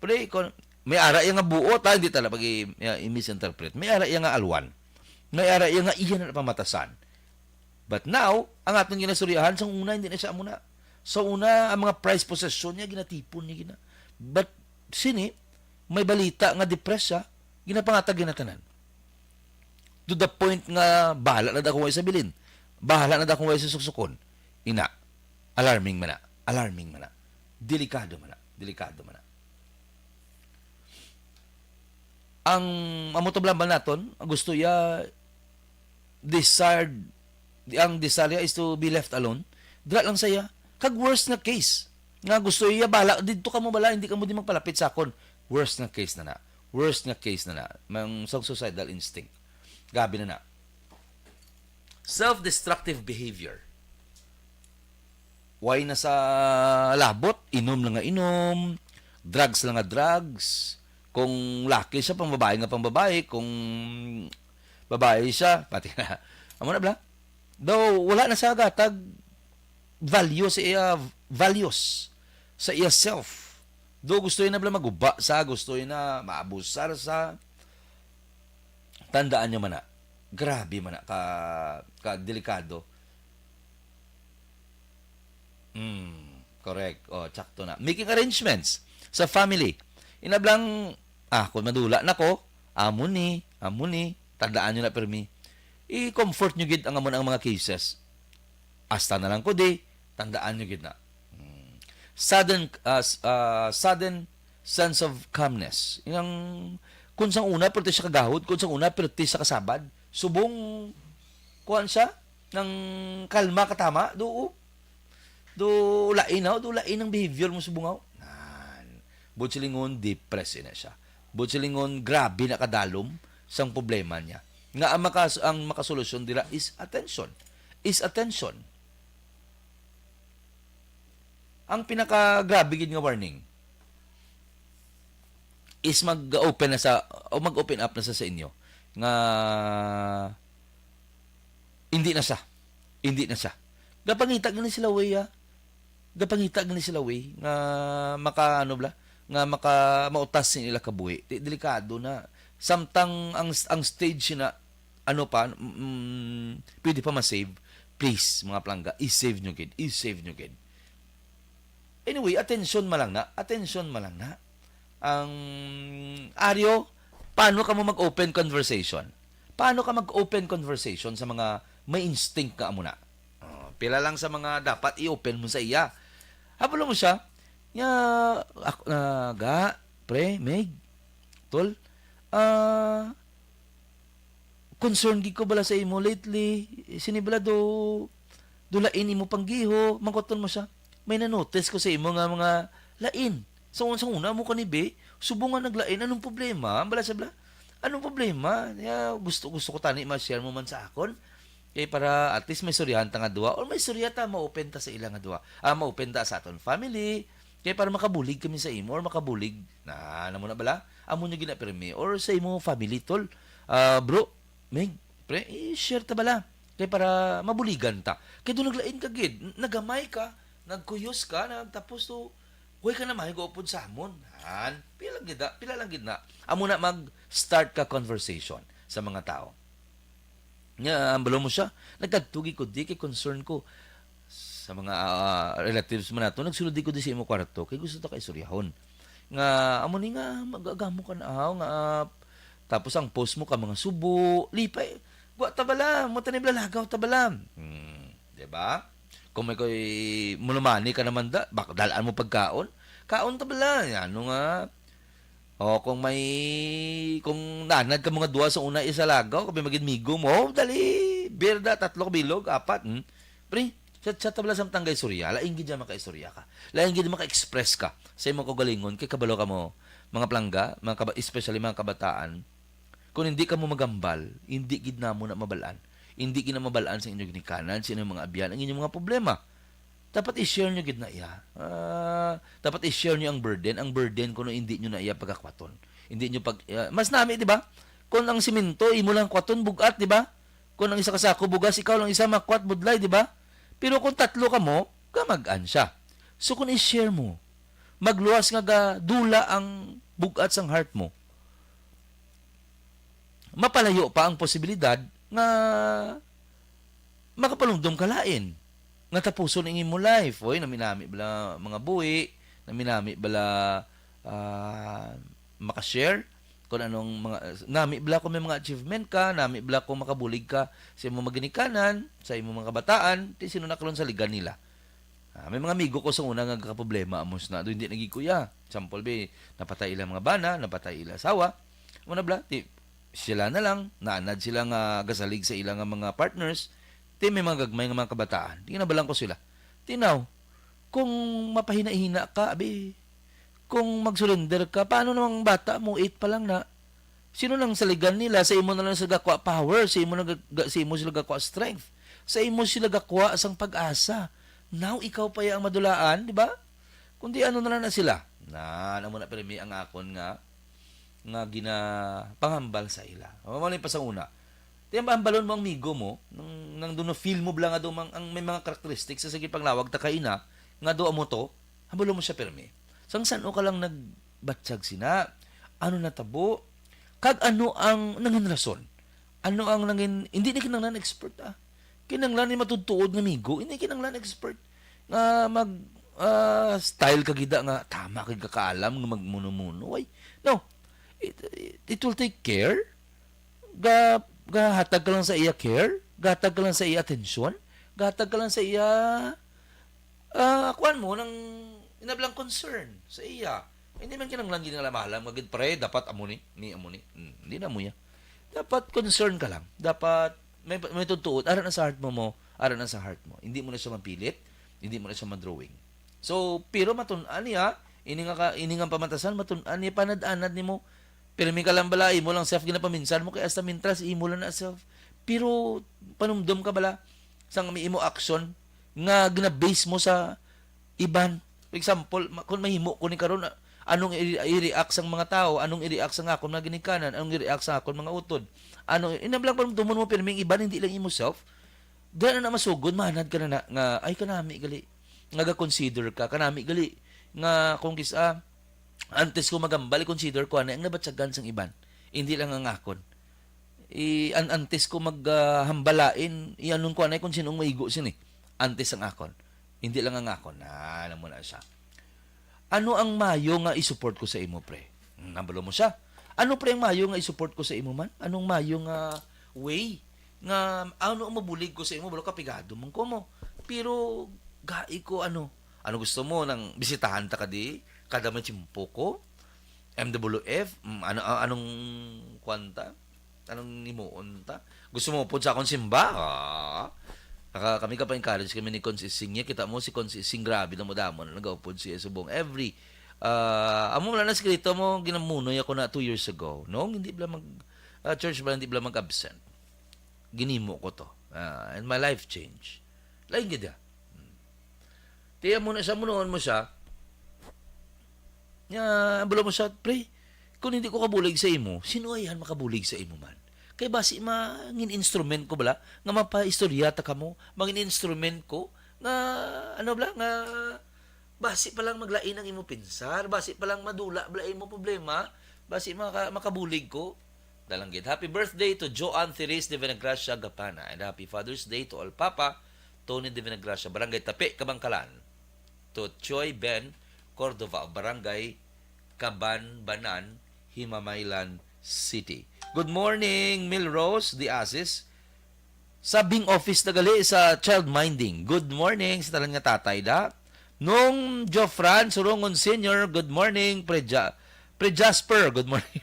Pre, kuha na. May ara iya nga buot, ah, hindi tala pag i-, i-, i-misinterpret. May ara iya nga alwan. May ara iya nga iya na pamatasan. But now, ang aton ginaistoryahan, sa una, hindi na siya amo na. Sa una, ang mga prized possession niya, ginatipon niya, gina-, but sini, may balita nga depressed siya, ginapangatag gina tanan. To the point nga, bahala na da kung way sa bilin. Bahala na da kung way sa suksukon. Ina, alarming man na. Alarming man na. Delikado man na. Delikado man na. Ang amo to bala naton, ang gusto iya, desired, ang desire niya is to be left alone. Dira lang sa iya. Kag worst nga case, Nga gusto iya bala, "Didto kamo bala, hindi kamo di magpalapit sa akon." Worst nga case na na. Worst nga case na na. Mang, sang suicidal instinct. Grabe na na. Self-destructive behavior. Why na sa labot? Inom lang nga inom, drugs lang nga drugs. Kung laki siya, pang babae nga pang babae. Kung babae siya, pati na. Amo na bala? Daw, wala na siya gatag value sa iya, values sa iya self. Do gusto niya na bala maguba sa, gusto niya na maabusar sa. Tandaan niyo man na, grabe man na ka, ka delikado. Hmm, correct. Oh, tsakto na. Making arrangements sa family. Inablang, ah, kung madula na ko, amo ni, amo ni, tandaan niyo na pirmi. I-comfort niyo gid ang amo na ang mga cases. Hasta na lang ko di, tandaan niyo gid na. Hmm. Sudden, ah, s-, ah, sudden sense of calmness. Yung, kung sang una, perti siya kagahod, kung sang una, perti siya kasabad, subong, kuwan siya, nang kalma katama, do, do lain, oh, do lain ang behavior mo subong, oh. Nan. Buot silingon, depressed na siya. Buot silingon, grabe na kadalom sang problema niya. Nga ang makas-, ang makasolusyon dira is attention. Is attention. Ang pinakagrabe gid nga warning is mag-open na sa, o mag-open up na sa, sa inyo nga hindi na siya. Hindi na siya. Gapangita gani sila way, ah. Gapangita gani sila way nga maka, ano bala, nga maka mautas sa ila kabuhi. Di, delikado na. Samtang ang, ang stage na, ano pa, mm, pwede pa ma-save, please, mga palangga, i-save nyo gid, i-save nyo gid. Anyway, attention man lang na, attention man lang na. Ang, Aryo, paano ka mo mag-open conversation? Paano ka mag-open conversation sa mga may instinct nga amo na? Oh, pila lang sa mga dapat i-open mo sa iya. Habol mo siya, nga, ako, ah, ga, pre, Meg, tol, ah, concern gid ko bala sa imo lately. Sini bala do, do lain imo panggiho, mangkuton mo siya. May na-notice ko sa imo nga mga lain. Sa un-, sa una mo kani, be, subong nga naglain, anong problema? Bala sa bala, anong problema? Ya, gusto, gusto ko tani ma-share mo man sa akon. Kay para at least may istoryahan ta nga duha, or may istorya ta, ma-open ta sa ila nga duha. Ah, ma-open ta sa aton family. Kay para makabulig kami sa imo, or makabulig na, na mo na bala? Amo nyo ginapirmi, or sa imo family, tol. Ah, bro, Meg, pre, i-share ta bala. Kay para mabuligan ta. Kay doon naglain ka gid, n-, nagamay ka, nagkuyos ka, nagtapos to, way ka na mahigo upod sa amon. Han, pila lang gid na, pila lang gid na. Amo na mag-start ka conversation sa mga tao. Nga, ang balo mo siya, nagkadtugi ko di kay concern ko sa mga, ah, relatives man nato, nagsulod di ko di sa imo kwarto, kay gusto ta ka istoryahon. Nga, amo ni nga, mag-agamo ka na, ahaw, nga, ah, tapos ang post mo ka mga subo, lipay, gwa ta bala, mo tani bala, lagaw ta bala. Hmm, di ba? Kung may koy mulumani ka naman da, bak-, dalaan mo pagkaon, kaon ta bala, ano nga, o, kung may, kung nanad ka mga duwa sa una, isa lagaw, kami magin migo mo, oh, dali, beer da, tatlo ka bilog, apat, hmm? Pre, chat-chat ta bala samtang gay istorya, lain gid dyan makaistorya ka. Lain gid maka-express ka sa imong kaugalingon, kay kabalo ka mo, mga palangga, mga kaba-, especially mga kabataan, kung hindi ka mo magambal, hindi gid namo na mabalaan. Hindi gid na mabalaan sa inyong ginikanan, sa inyong mga abyan, ang inyong mga problema. Dapat i-share nyo gid na iya. Ah, dapat i-share nyo ang burden. Ang burden kuno hindi nyo na iya pagkakwaton. Hindi nyo pag, ah, mas nami, di ba? Kung ang simento, imo lang kwaton, bugat, di ba? Kung ang isa ka sako bugas, ikaw lang isa makwat budlay, di ba? Pero kung tatlo ka mo, gamag-an siya. So kung i-share mo, magluwas nga ga dula ang bugat sang heart mo, mapalayo pa ang posibilidad nga makapalumdom ka lain, nga tapuson ang imo life. Oy, nami-nami bala mga buhi, nami-nami bala, ah, makashare kung anong mga, nami bala kung may mga achievement ka, nami bala kung makabulig ka sa imong maginikanan, sa imong mga kabataan, ti sino na karon sa ligan nila. Ah, may mga amigo ko sa una nga nagkaproblema amo sina, do hindi naging kuya. Example, be, napatay ila mga bana, napatay ila asawa. Una bala, ti, sila na lang, naanad sila nga gasalig sa ila nga mga partners. Ti may mga gagmay nga mga kabataan. Di na balang ko sila. Tinaw, Kung mapahina-hina ka, abi, kung mag-surrender ka, paano namang bata mo, eight pa lang na? Sino nang saligan nila? Sa imo na lang sila gakwa power, sa imo na ga-, ga-, sa imo sila gakwa strength. Sa imo sila gakwa sang pag-asa. Now, ikaw pa ya ang madulaan, di ba? Kundi ano na lang na sila? Na, amo na pirmi ang akon nga, nga ginapanghambal sa ila. Mao ni pa sa una. Ti hambalon mo ang migo mo, nang, nang doon na feel mo bala nga doon ang, ang may mga characteristics sa sige panglawag ta kaina, nga doon mo to, hambalon mo siya pirmi. Sang san-o ka lang nagbatyag sina? Ano natabo? Kag ano ang nangin rason? Ano ang nangin, hindi na kinahanglan expert, ah. Kinahanglan ni matudtuod nga migo, hindi kinahanglan expert nga mag, ah, style ka gida nga tama kay kakaalam nga magmuno-muno. Ay, no. It, it, it will take care. Ga, gahatag ka lang sa iya care, gahatag ka lang sa iya atensyon, gahatag ka lang sa iya, ah, kuwan mo, nang inablang concern sa iya. Hindi man kinahanglan gid nga lamalam nga gid, "Pre, dapat amo ni, ni amo ni." Hmm, hindi na mo ya. Dapat concern ka lang. Dapat may, may tutuod. Ara na sa heart mo mo. Ara na sa heart mo. Hindi mo na siya mapilit. Hindi mo na siya madrawing. So, pero matun-an niya, ini nga ka, ini nga pamatasan, matun-an niya, panad-anad nimo. Pero may kalambalay mo lang self ginapaminsan mo, kay hasta mintras imo lang na self. Pero panumdom ka bala, sang may imo action, nga ginabase mo sa iban. For example, ma-, kung mahimo ko ni karon, a-, anong i-, i-react sang mga tao, anong i-react sang akon mga ginikanan, anong i-react sang akon mga utod. Ano, inam lang panumdomon mo, pirmi ang iban, hindi lang imo self. Diyan na masugod, manad ka na, na nga, ay, kanami gali, nga ga-consider ka, kanami gali, nga kung kis-, ah, antes ko magambal, i-consider ko, ano ang nabatyagan sang iban, hindi lang ang akon. I-, an-, antes ko mag, ah, hambalain, i-anon ko, anay kung sinong maigo sini, antes ang akon, hindi lang ang akon. Ah, alam mo na siya. Ano ang mayo nga i-support ko sa imo, pre? Hmm, nabalo mo siya. Ano, pre, ang mayo nga i-support ko sa imo man? Anong mayo nga way nga, ano ang mabulig ko sa imo? Balo, kapigado man ko mo. Pero, gai ko, ano, ano gusto mo, nang bisitahan ta ka di? Kada may tiyempo ko? M W F? Mm, ano, a-, anong kwanta? Anong himuon ta? Gusto mo pod sa akong simba? Ah. Naka, kami ka pa-encourage kami ni Cons Ising niya. Kita mo si Cons Ising, grabe na mo damo na nagaupod siya subong. Every, ah, amo lang na sikreto mo, ginamunoy ako na two years ago. No, hindi bala mag, ah, church bala, hindi bala mag-absent. Ginimo ko to. Ah, and my life changed. Lain gid ya. Hmm. Tiyan mo na sa munoon mo siya, nga, bala mo siya, "Pre, kung hindi ko kabulig sa imo, sino ay han makabulig sa imo man? Kay basi mangin instrument ko bala, nga mapaistorya ta kamo, mangin instrument ko, nga, ano bala, nga, basi pa lang maglain ang imo pinsar, basi pa lang madula bala imo problema, basi maka-, makabulig ko." Dalanggit. Happy birthday to Joan Therese de Venegracia Gapana, and happy Father's Day to all Papa Tony de Venegracia, Barangay Tapi, Kabangkalan. To Choi Ben Cordova of Barangay Cabanbanan, Himamaylan City. Good morning, Milrose de Asis. Sa Bing Office na gali sa child minding. Good morning sa tanan nga tatay da. Nung Jofran Surungon Senior, good morning. Pre Ja-, Pre Jasper, good morning.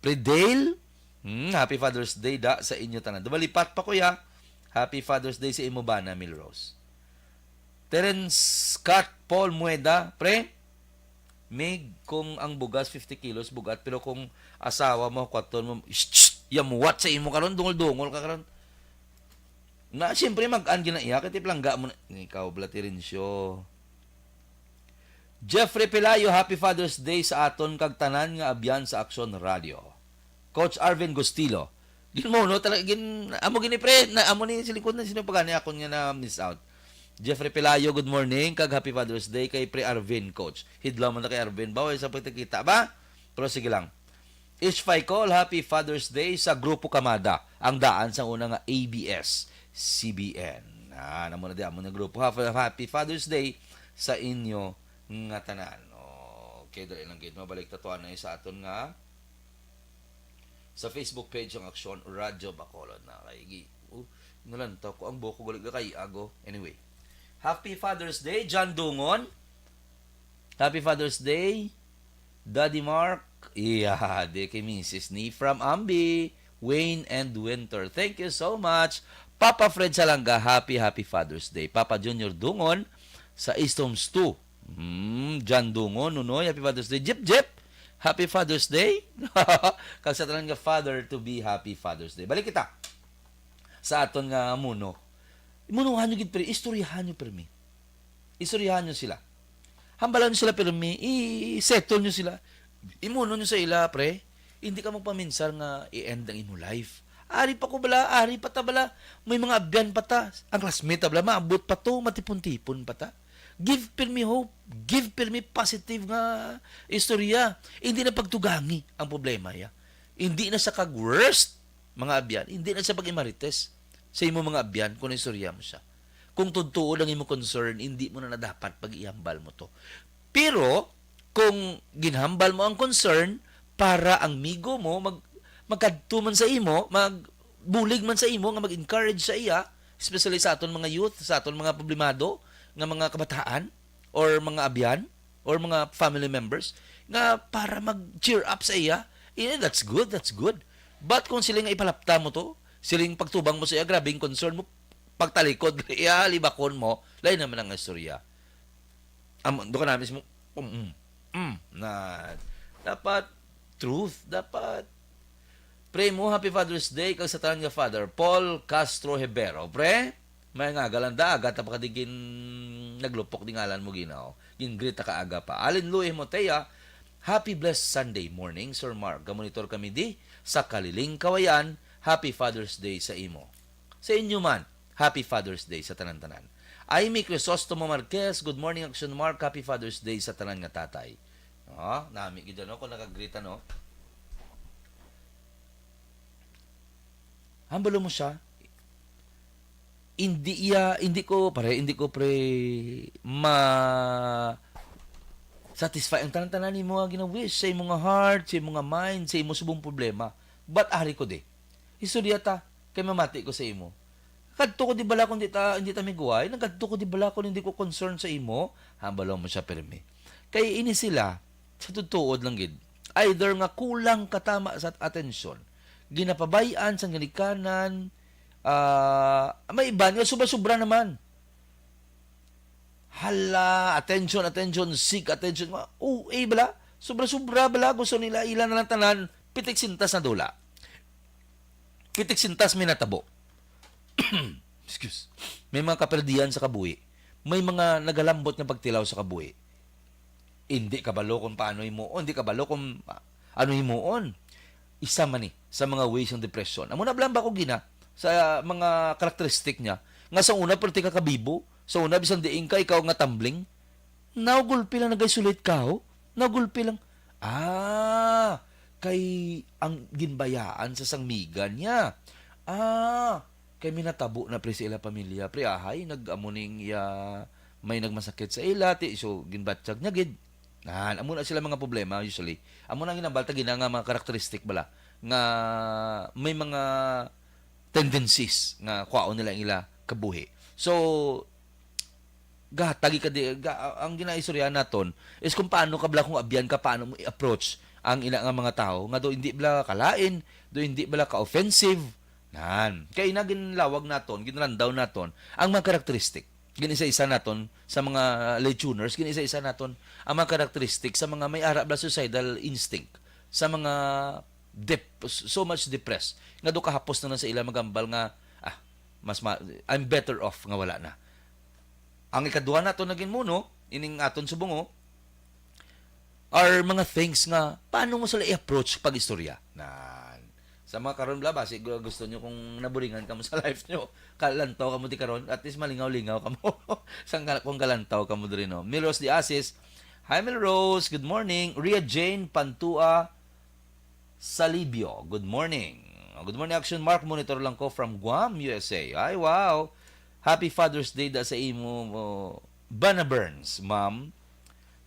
Pre Dale, hmm, happy Father's Day da sa inyo tanan. Dumalipat pa, kuya. Happy Father's Day sa imo bana, Milrose. Terence Scott Paul Mueda, pre, Mig, kung ang bugas fifty kilos bugat, pero kung asawa mo, kwaton mo, shh, shh, yamuwat sa imo karon, dungol-dungol ka karon. Na, siyempre, mag-an gina iya, kay ti palangga mo na, ikaw, bala, Terencio. Jeffrey Pelayo, happy Father's Day sa aton kag tanan nga abyan sa Aksyon Radio. Coach Arvin Gustilo, ginmono talaga, gin-, amo gini, pre, na, amo ni sa likod na, sino pa gani akon nga na-miss out? Jeffrey Pelayo, good morning, kag happy Father's Day kay Pre Arvin, Coach. Hidlaw man na kay Arvin, bawal sa pagkita ba? Pero sige lang. H five Call, happy Father's Day sa Grupo Kamada, ang daan sa una nga A B S C B N. Ah, namo na di, amo na grupo. Happy, happy Father's Day sa inyo nga tanan. Okay, dali lang gid, mabalik ta to anay sa aton nga sa Facebook page ang Aksyon Radyo Bacolod na kay gi-, oh, nalantaw ko ang buko, gali ka kay ago. Anyway, happy Father's Day, John Dungon. Happy Father's Day, Daddy Mark. Iya, di kay Missus Ni from Ambi, Wayne and Winter. Thank you so much. Papa Fred Salanga, happy, happy Father's Day. Papa Junior Dungon, Sa East Homes two. Hmm, John Dungo, Nunoy, happy Father's Day. Jip Jip, happy Father's Day. Kag sa tanan nga father to be, happy Father's Day. Balik kita sa aton nga muno. Munohan nyo gid, pre. Istoryahan nyo, permi. Istoryahan nyo sila. Hambalan nyo sila, permi. I-settle nyo sila. Imuno nyo sa ila, pre. Hindi ka magpaminsar nga i-end ang imo life. Ari pa ko bala, ari pa ta bala. May mga abyan pa ta. Ang classmate ta bala, maabot pa to, matipon-tipon pa ta. Give permi hope. Give permi positive nga istorya. Hindi na pagtugangi ang problema, ya. Hindi na sa kag-worst, mga abyan. Hindi na sa pag-imarites sa imo mga abyan kung istorya mo siya. Kung totoo lang imo concern, hindi mo na, na dapat pag-ihambal mo to. Pero, kung ginhambal mo ang concern para ang migo mo, mag, magkadto man sa imo, magbulig man sa imo, nga mag-encourage sa iya, especially sa aton mga youth, sa aton mga problemado, nga mga kabataan, or mga abyan, or mga family members, nga para mag-cheer up sa iya, yeah, that's good, that's good. But kung sila nga ipalapta mo to, siling pagtubang mo sa iya, grabe yung concern mo, pagtalikod, iya, libakon mo, lain naman ang istorya. Am, doon ka na mismo, um, um, um, na, dapat, truth, dapat, pre mo, happy Father's Day, kag sa tanan nga father, Paul Castro Hebero, pre, may nga, galanda, aga ta pa kadigin naglupok di ngalan mo, ginaw, gin-greet ta ka aga pa. Alin Louie Motea, happy blessed Sunday morning, Sir Mark, gamonitor kami di, sa Kaliling, Kawayan, happy Father's Day sa imo. Sa inyo man, happy Father's Day sa tanan-tanan. Amy Crisostomo Marquez, good morning, Action Mark. Happy Father's Day sa tanan nga tatay. Oh, nami gid, no, kung nakagrita, no? Hambalo mo siya. Hindi iya, hindi ko, pare, hindi ko, pre, ma-satisfy ang tanan-tanan nimo nga gina-wish sa imo nga heart, sa imo nga mind, sa imo subong problema. But ari ko di. Istorya ta, kay mamati ko sa imo. Kadto ko di bala kung di ta, hindi ta miguway? Nagkadto ko di bala kung hindi ko concern sa imo? Hambalo mo siya, permi. Kay ini sila, sa tutuod lang gid, either nga kulang katama sa atensyon, ginapabay-an sang ginikanan, ah, may iban nga sobra-sobra naman. Hala, attention, attention, seek attention. Mga O A bala, sobra-sobra bala, gusto nila ila na lang tanan, pitik sintas na dula. Pitik sintas may natabo. Excuse. May mga kaperdian sa kabuhi. May mga nagalambot nga pagtilaw sa kabuhi. Hindi kabalo kung paano himuon, hindi kabalo kung, ah, ano himuon. Isa man ni sa mga ways ng depression. Amo na lang ba ko gina sa mga karakteristik niya, nga sa una, perti ka kabibo, sa una, bisan diin ka, ikaw nga tumbling, now gulpi lang nag-isolate ka, ho? Now gulpi lang, ah, kay ang ginbayaan sa sangmigan niya. Ah, kay minatabo na, pre, sa ila pamilya, pre, ahay, nag-amo ning iya, may nagmasakit sa ila, ti, so, ginbatyag niya gid. Nan, amo na sila mga problema, usually. Amo na ang ginambal ta gina nga mga karakteristik bala, nga may mga tendencies nga kwaon nila ang ila kabuhi. So, gahatagi ka di, ga, ang ginaistorya naton is kung paano ka bala, kung abyan ka, paano mo i-approach ang ila nga mga tawo, nga do hindi bala kalain, do hindi bala ka-offensive. Nan, kay na ginlawag naton, ginrandaw naton ang mga karakteristik. Gin-isa-isa naton sa mga late tuners, gin-isa-isa naton ang mga karakteristik sa mga may ara bala suicidal instinct, sa mga dep-, so much depressed, nga do kahapos na lang sa ila magambal nga, "Ah, mas ma-, I'm better off nga wala na." Ang ikaduha naton naging muno, ining aton subungo, are mga things nga paano mo sila i-approach pag istorya. Nan. Sa mga karon bala, basi gu-, gusto nyo kung naburingan kamo sa life nyo, kalantaw kamo ti karon, at least malingaw-lingaw kamo. Sang ka-, kung kalantaw kamo diri, no? Milrose de Asis, hi Milrose, good morning. Ria Jane Pantua Salibio, good morning. Good morning, Action Mark. Monitor lang ko from Guam, U S A. Ay, wow. Happy Father's Day da sa imo, oh, Bana Burns, Ma'am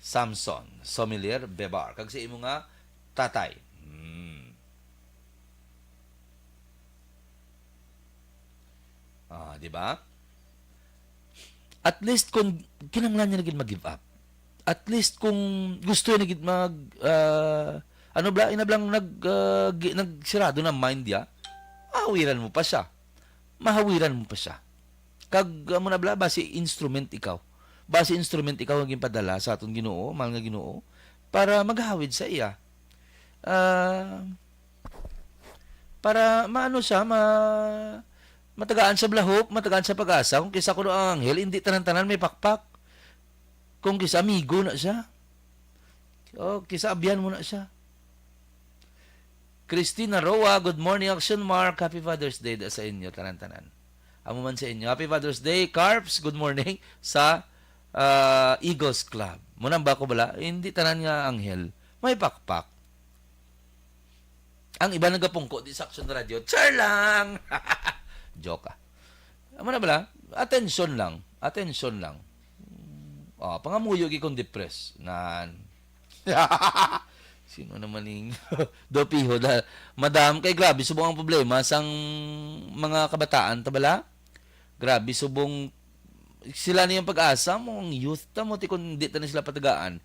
Samson Somelier Bebar. Kag sa imo nga tatay. Hmm. Ah, di ba? At least kung kinahanglan niya na gid mag-give up. At least kung gusto niya na gid mag, ah, ano bala, ina bala nag, ah, gi-, nagsirado na mind niya, mahawiran mo pa siya. Mahawiran mo pa siya. Kag, ah, mo na bala, basi instrument ikaw. Basi instrument ikaw nga ginpadala sa aton Ginoo, mahal nga Ginoo, para maghawid sa iya. Ah, para maano siya, ma-, matagaan sa lahop, matagaan sa pag-asa. Kung kisa kuno ang anghel, hindi tanan-tanan may pakpak. Kung kisa amigo na siya. O, kisa abyan mo na siya. Christina Roa, good morning, Action Mark. Happy Father's Day da sa inyo, tanan-tanan. Amo man sa inyo. Happy Father's Day, Carps. Good morning sa, ah, Eagles Club. Muna ba ko bala? Hindi tanan nga anghel. May pakpak. Ang iba nagapungko di sa Action Radio. Char lang! Joke, ah. Amo na bala? Attention lang. Attention lang. Ah, pangamuyo gi kung depressed. Nan. Sino naman ning dopiho da? Madam, kay grabe subong ang problema sang mga kabataan, ta bala? Grabe subong sila na yung pag-asa mo, ang youth ta mo, ti kung di ta na sila patagaan.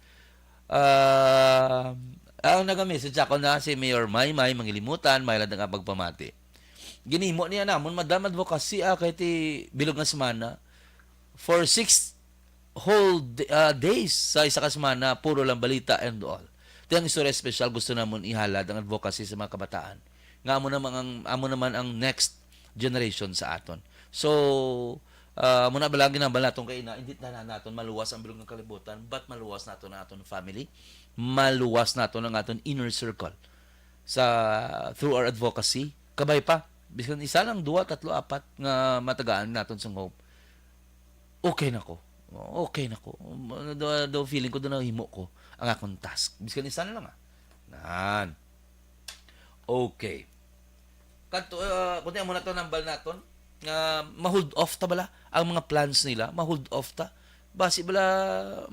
Ah, ang naga-message ako na si Mayor Maymay Mangilimutan, may lang nga pagpamati. Ginimo niya namon, Madam, advocacy, ah, kay ti bilog nga semana. For six whole d-, ah, days sa isa ka semana, puro lang balita and all. Ti ang istorya espesyal gusto namon ihalad ang advocacy sa mga kabataan. Nga amo naman ang, amo naman ang next generation sa aton. So, ah, amo na bala ang ginambal naton kay ina, hindi tanan naton maluwas ang bilog nga kalibutan, but maluwas naton ang aton family, maluwas naton ang aton inner circle sa, through our advocacy. Kabay pa, bisan isa lang, duwa, tatlo, apat nga matagaan naton sang hope. Okay na ko. Okay na ko. Do, do feeling ko do nahimo ko ang akong task. Bisan isa na lang, ah. Nan. Okay. Kadto, ah, kundi amo na to nambal naton nga ma-hold off ta bala ang mga plans nila, ma-hold off ta. Basi bala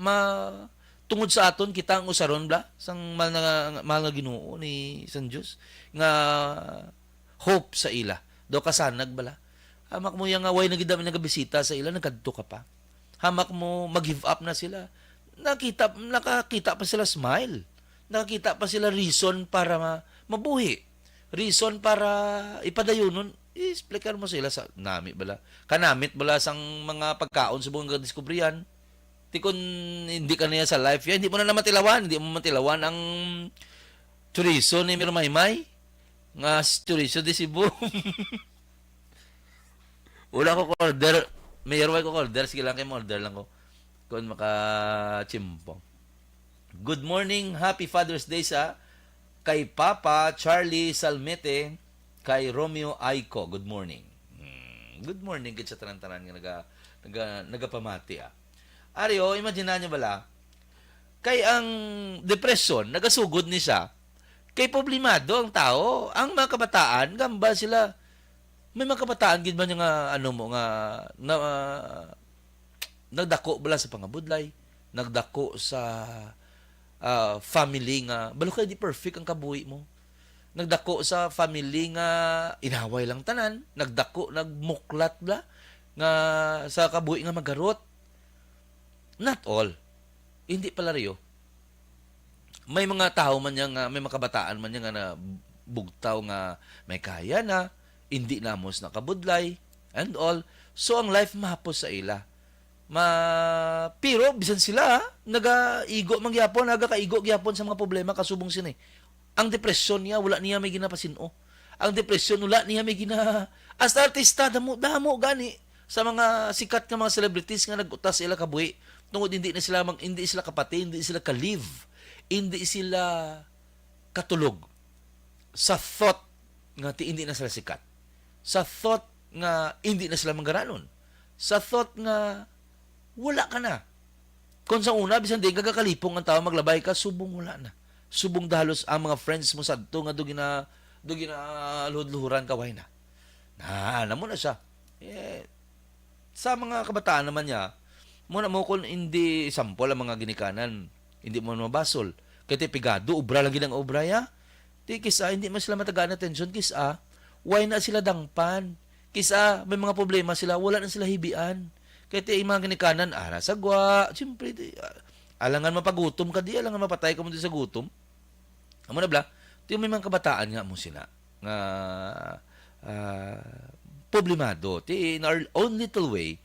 ma-, tungod sa aton kita ang usaron bala sang mahal na, mahal nga Ginoo ni sang Dios nga hope sa ila. Daw kasanag bala. Hamak mo yang nga way na gid kami nagabisita sa ila, nagkadto ka pa. Hamak mo mag-give up na sila. Nakita, nakakita pa sila smile. Nakakita pa sila reason para ma-, mabuhi. Reason para ipadayunon. I-explicar mo sila sa nami bala. Kanamit bala sang mga pagkaon sa mga diskubrihan. Ti kun hindi ka niya sa life yan, hindi mo na naman tilawan. Hindi mo matilawan ang chorizo ni Miro Maymay. Nga s-, chorizo di Cebu. Wala ko order. Mayor, wala ko order. Sige lang kayo, order lang ko. Kung makachimpong. Good morning. Happy Father's Day sa kay Papa Charlie Salmete, kay Romeo Aiko. Good morning. Hmm, good morning gid sa tanan-tanan nga naga, naga, nagapamati, ah. Ari, oh, imagine niyo bala, kay ang depression, nagasugod ni siya, kay problemado ang tao. Ang mga kabataan, gamba sila, may mga kabataan gid man nga, ano mo, nga, na, ah, nagdako bala sa pangabudlay, nagdako sa, ah, family nga, balo kay di perfect ang kabuhi mo. Nagdako sa family nga inaway lang tanan, nagdako, nagmuklat bala nga sa kabuhi nga magarot. Not all. Hindi pala, Rio. May mga tao man niya nga, may mga kabataan man niya nga nabugtaw nga may kaya na, hindi namos nakabudlay, and all. So, ang life mahapos sa ila. Ma-, pero bisan sila, nagaigo man gyapon, nagakaigo gyapon sa mga problema kasubong sini. Ang depresyon niya, wala niya may ginapasin-o. Ang depresyon, wala niya may gina-, hasta artista, damo, damo gani sa mga sikat nga mga celebrities nga nag-utas ila kabuhi tungod hindi na sila mang-, hindi sila kapati, hindi sila ka-live, hindi sila katulog sa thought nga ti-, hindi na sila sikat, sa thought nga hindi na sila manggaranon, sa thought nga wala ka na. Kung sa una, bisan di ka kakalipong ang tao, maglabay ka, subong wala na. Subong dalos ang mga friends mo sadto nga do gina-, do ginaluhod-luhuran ka, way na. Na, alam mo na siya. Eh, sa mga kabataan naman niya, muna mo kung hindi sample ang mga ginikanan, hindi mo mabasol. Kaya ti pigado, obra lang gid ang obra, ya. Ti kis-a, hindi man sila matagaan atensyon, kis-a, way na sila dangpan. Kis-a, may mga problema sila, wala na sila hibian. Kaya ti, yung mga ginikanan, ara sa gwa, siyempre, ti, ah, alangan mapagutom ka di, alangan mapatay ka mo di sa gutom. Amo na bala, ti may mga kabataan nga mo sina, nga, ah, problemado. Ti, in our own little way,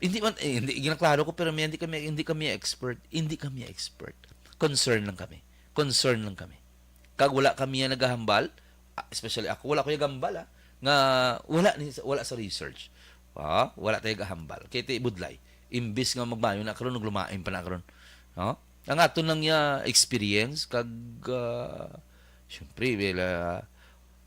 Hindi man, eh, hindi, ginaklaro ko, pero may, hindi kami, hindi kami expert. Hindi kami expert. Concern lang kami. Concern lang kami. Kag wala kami nga nagahambal, ah, especially ako, wala ko yung gambal, ah, nga wala ni, wala sa research. Ah, wala tayo gahambal. Kaya ti budlay. Imbis nga magmayo na karon, naglumain pa na karon. No? Ang aton lang ya experience, kag, ah, syempre, well, ah,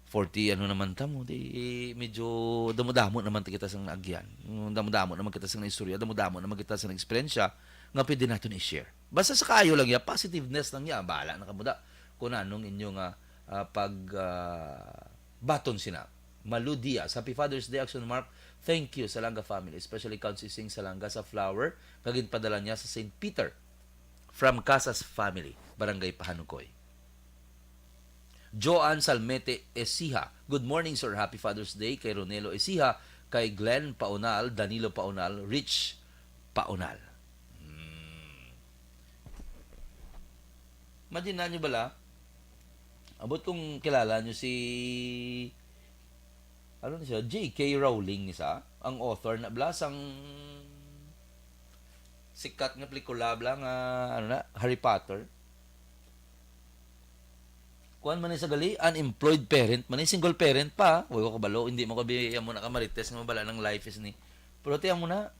forty ano naman ta mo, di medyo damo-damo naman ta kita sang naagyan. Damo-damo naman kita sang istorya, damo-damo naman kita sang eksperyensya nga pwede naton i-share. Basta sa kaayo lang ya, positiveness lang ya, bahala na kamo da kung anong inyo nga, ah, pag, ah, baton sina. Malu Diaz, "Happy Father's Day, Action Mark. Thank you, Salanga family, especially Count Sising Salanga sa flower nga ginpadala niya sa Saint Peter from Casas family, Barangay Pahanukoy." Joan Salmete Esiha, "Good morning, sir. Happy Father's Day kay Ronelo Esiha, kay Glenn Paunal, Danilo Paunal, Rich Paunal." Hmm. Imagine na nyo bala? Abot kung kilala nyo si, ano na siya, J K Rowling isa, ang author na bala sang sikat nga pelikula bala nga, ano na, Harry Potter. Kuan man ni sa gali, unemployed parent man ni, single parent pa. Way ko kabalo, hindi mo kabi amo na ka Marites nga mabala ng life is ni. Pero ti amo na,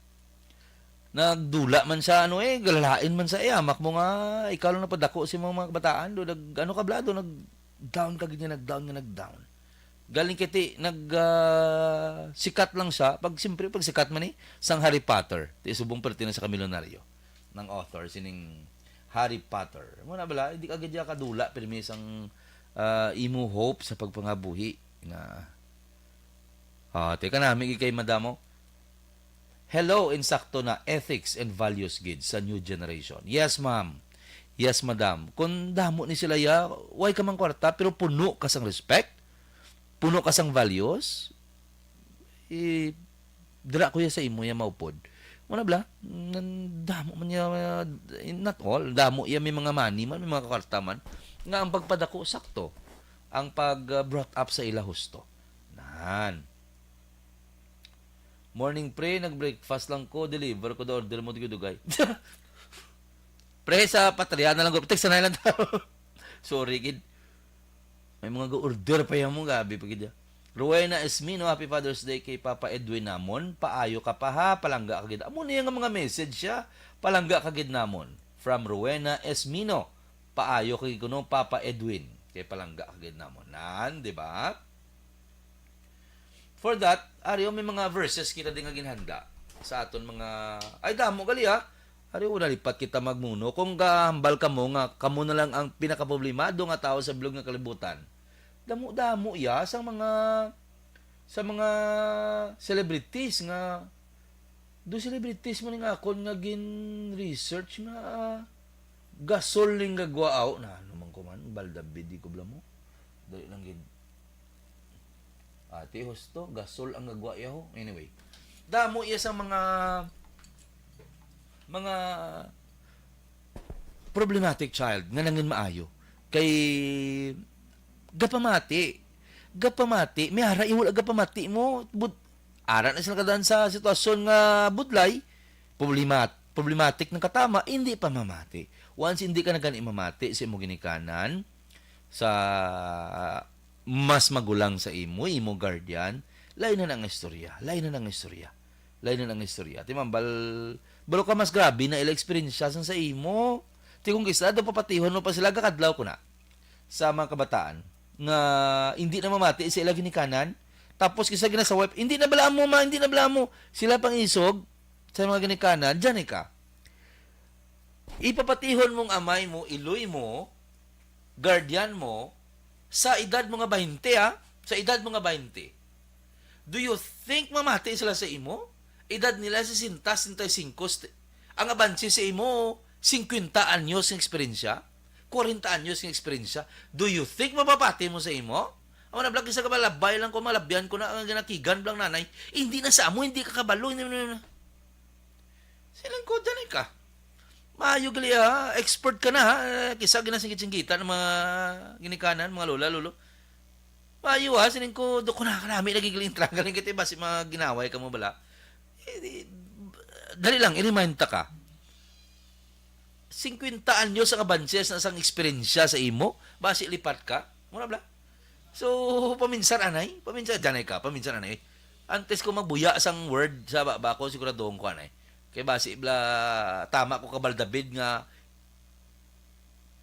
nagdula man sa ano eh, galalain man sa eh, amak mo nga, ikaw lang napadako sa mga, mga kabataan, do, nag, ano ka bala, do, nag down ka gid nga nag down nga nag down. Galing kay ti, nag, ah, sikat lang siya, pag, siyempre, pag sikat man eh, sang Harry Potter, ti subong perti na sa Camillonario, ng author, sining Harry Potter. Mo na bala, hindi ka gid kadula, pirmi sang, ah, imo hope sa pagpangabuhi nga, ah, teka na, may kay madamo. Hello, insakto na ethics and values gid sa new generation. Yes, ma'am. Yes, madam. Kung damo ni sila ya, way ka mang kwarta, pero puno ka sang respect, puno ka sang values, eh, dira ko ya sa imo ya maupod. Mo na bala, nan-, damo man ya, not all, damo ya may mga money man, may mga kwarta man, nga ang pagpadako sakto, ang pag, uh, brought up sa ila husto. Nan. "Morning, pre. Nag-breakfast lang ko. Deliver ko the order mo, dugay-dugay." Pre, sa patriya na lang ko. Text na lang tao. Sorry, kid. May mga ga-order pa yan mo, gabi pa gid ya. Rowena Esmino, "Happy Father's Day kay Papa Edwin namon. Paayo ka pa ha, palangga ka gid." Amo niya nga mga message siya. "Palangga ka gid namon." From Rowena Esmino, "Paayo ka gid kuno, Papa Edwin, kay palangga ka gid namon." Nan, di ba? For that, ari, oh, may mga verses kita din nga ginhanda sa aton mga, ay, damo gali, ah. Ari, oh, nalipat kita magmuno. Kung gahambal kamo nga kamo na lang ang pinakaproblemado nga tawo sa bilog nga kalibutan, damo-damo ya sa mga, sa mga celebrities nga, do celebrities man nga akon nga gin-research nga, ah, gasol ning gagwaaw. Na, ano man ko man, balda bidi ko bala mo. Dali lang gid. Ate, husto, gasol ang gagwa yaho. Anyway, damo iya sa mga, mga problematic child nga nangin maayo. Kay gapamati, gapamati, may ara iwala gapamati mo, but ara na sila kadaan sa sitwasyon nga budlay, problema-, problematic ng katama, hindi pa mamati. Once hindi ka na gani mamati sa imo ginikanan, sa mas magulang sa imo, imo guardian, lain na ang istorya, lain na ang istorya, lain na ang istorya. Ti mambal, balo ka mas grabe na ila eksperyensya sang sa imo. Ti kung kisa, daw papatihon mo pa sila, gakadlaw ko na sa mga kabataan nga hindi na mamati sa ila ginikanan, tapos kisa gina sa wife, "Hindi na bala mo, ma, hindi na bala mo." Sila pang isog sa mga ginikanan, diyan ka. Ipapatihon mong amay mo, iloy mo, guardian mo, sa edad mo nga baynte, ha? Sa edad mo nga baynte. Do you think mamati sila sa imo? Edad nila sesenta, sesenta y cinco, st-, ang abanse sa imo, singkwenta anyos nga eksperyensya, kwarenta anyos nga eksperyensya. Do you think mapapati mo sa imo? Amo na, vlog, isa ka ba, labay lang ko, malabyan ko na, ang ginakigan lang nanay. Hindi na sa amo, hindi ka kabalo, hindi na. Siling ko, dali ka. Maayo gali, ha? Expert ka na, ha? Eh, kisa ginasingkit-singkita ng mga ginikanan, mga lola, lolo. Maayo, ha? Siling ko, do ko na kanami lagi gali intraga rin kita, basi mga ginaway ka mo bala. Eh, di, Dali lang, i-remind ta ka. Singkwenta anyos ang abanse sa sang eksperyensya sa imo, basi lipat ka. Mura bala? So, paminsan anay, paminsan, diyan ay ka, paminsan anay. Antes ko magbuya sang word sa baba ko, siguraduhon ko anay. Kay basi bala, tama ko kabal David nga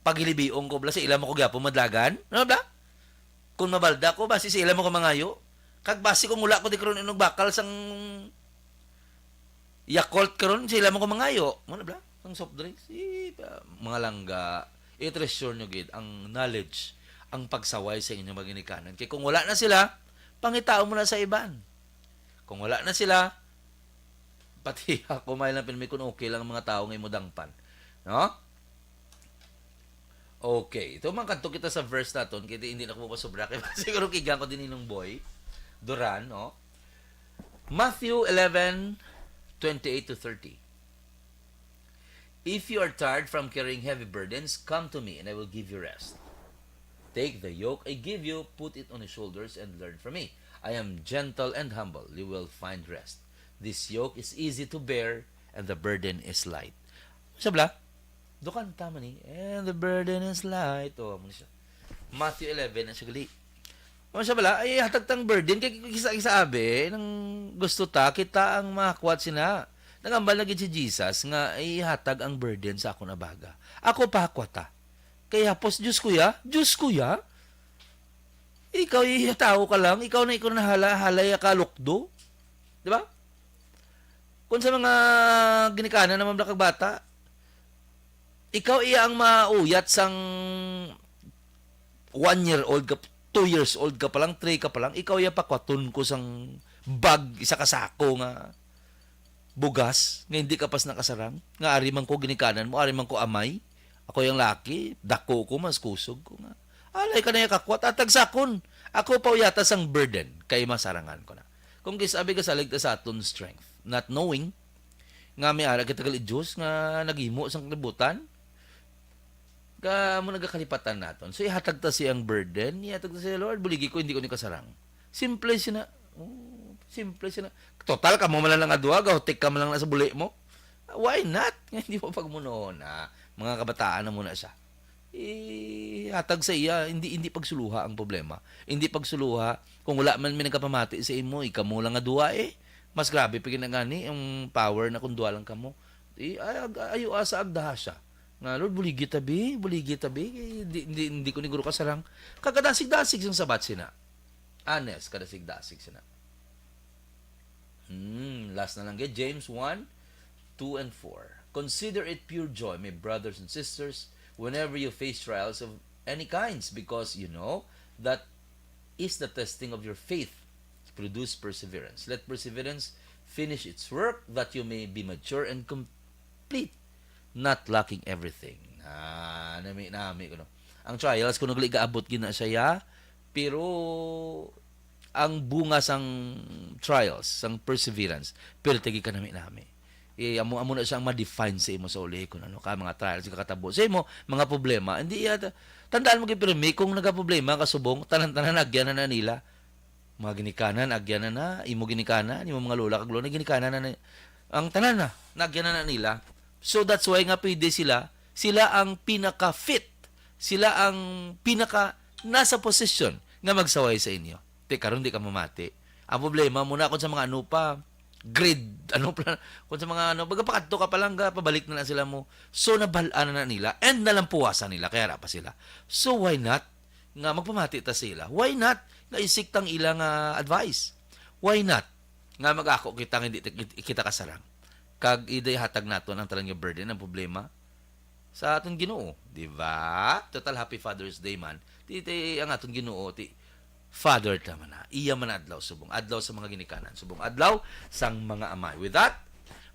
paghilibion ko bala sa ila mo ko gyapon madlagan. Ano bala? Kung mabalda ko, basi sa ila mo ko mangayo. Kag basi kung wala ko di karon inog bakal sang Yakult karon, sila mo ko mangayo. Mo na bala? Ang soft drinks, eh, mga langga. I-treasure nyo gid ang knowledge, ang pagsaway sa inyong mga ginikanan. Kay kung wala na sila, pangitao mo na sa iban. Kung wala na sila, pati ako may lang pinmi kung okay lang ang mga tao nga imo dangpan. No? Okay. Ito man kadto kita sa verse naton, kay di, hindi na ko mapasobra. Kay siguro kigang ko din ninong boy. Duran, no? Matthew eleven, twenty-eight to thirty. If you are tired from carrying heavy burdens, come to me and I will give you rest. Take the yoke I give you, put it on your shoulders, and learn from me. I am gentle and humble. You will find rest. This yoke is easy to bear, and the burden is light. Sa bala, dukan ta man ni, and the burden is light. Oh, amo ni siya. Matthew eleven, ang siya gali. Amo siya bala, ay hatag tang burden kay kisa kisa abi nang gusto ta kita ang mahakwat sina. Nangambal na gid si Jesus nga ihatag ang burden sa akon abaga. Ako pahakwata. Kay hapos, Diyos ko ya, Diyos ko ya. Ikaw iya tao ka lang, ikaw na ikaw na hala, halay ka lukdo. Di ba? Kung sa mga ginikanan naman bala kag bata, ikaw iya ang mauyat sang one year old ka, two years old ka pa lang, three ka pa lang, ikaw iya pakwaton ko sang bag, isa ka sako nga bugas, nga hindi ka pas nakasarang, nga ari man ko ginikanan mo, ari man ko amay, ako yang laki, dako ko, mas kusog ko nga. Alay ka na iya kakwat, atag sakon, ako pa uyata sang burden, kay masarangan ko na. Kung gisabi ka salig ta sa aton strength, not knowing, nga may ara kita gali Diyos nga naghimo sang kalibutan, ka mo nagakalipatan naton. So, ihatag ta siyang burden, ihatag ta siya, "Lord, buligi ko, hindi ko ni kasarang." Simple sina. Oh, simple sina. Total, kamo man lang nga duha, gahutik ka man lang na sa buli mo. Why not? Nga hindi mo pagmuno na. Mga kabataan na muna siya. Ihatag sa iya, hindi, hindi pagsuluha ang problema. Hindi pagsuluha, kung wala man may nagkapamati sa imo, ikaw mo lang nga duha eh. Mas grabe pa gid na gani ang power na kung duha lang kamo. I-, ay, ag-, ayo, asa agdaha siya. Nga, "Lord, buligi ta bi, buligi ta bi, di, di, di ko ni guro kasarang." Kagadasig-dasig sang sabat sina. Honest, kadasig-dasig sina. Hmm, last na lang gid, James one, two and four. "Consider it pure joy, my brothers and sisters, whenever you face trials of any kinds, because you know that is the testing of your faith produce perseverance. Let perseverance finish its work, that you may be mature and complete, not lacking everything." Ah, nami-nami ko, no? Ang trials, kung nagli gaabot gina siya, pero ang bunga sang trials, sang perseverance, pero tagi ka nami-nami. Eh, amo, amo na siya ang ma-define sa imo sa uli, kung ano ka, mga trials nga katabo sa imo, mga problema. Hindi iya, ta-, tandaan mo gid, pero may kung nagaproblema ka subong, tanan-tanan agyan na nila. Mga ginikanan, agyan na na, imo ginikanan, imo mga lola kag lola, ginikanan na, na, ang tanan na, nagyan na, na nila. So that's why nga pwede sila, sila ang pinaka-fit, sila ang pinaka nasa posisyon nga magsaway sa inyo. Ti karon di ka mamati. Ang problema mo na kung sa mga ano pa, grade, ano pa, kung sa mga ano, magpakadto ka pa lang, ga, pabalik na lang sila mo. So, nabal-an na, na nila, and nalampuwasan nila, kaya ra pa sila. So, why not nga magpamati ta sila? Why not nga isik tang ila nga advice? Why not nga mag-ako kita nga hindi ti-, kita kasarang? Kag ihatag naton ang tanan nga burden, ang problema sa aton Ginoo, di ba? Total, happy Father's Day man. Ti, ti, ang aton Ginoo, ti, Father ta man na. Iya man na adlaw, subong adlaw sa mga ginikanan, subong adlaw sang mga amay. With that,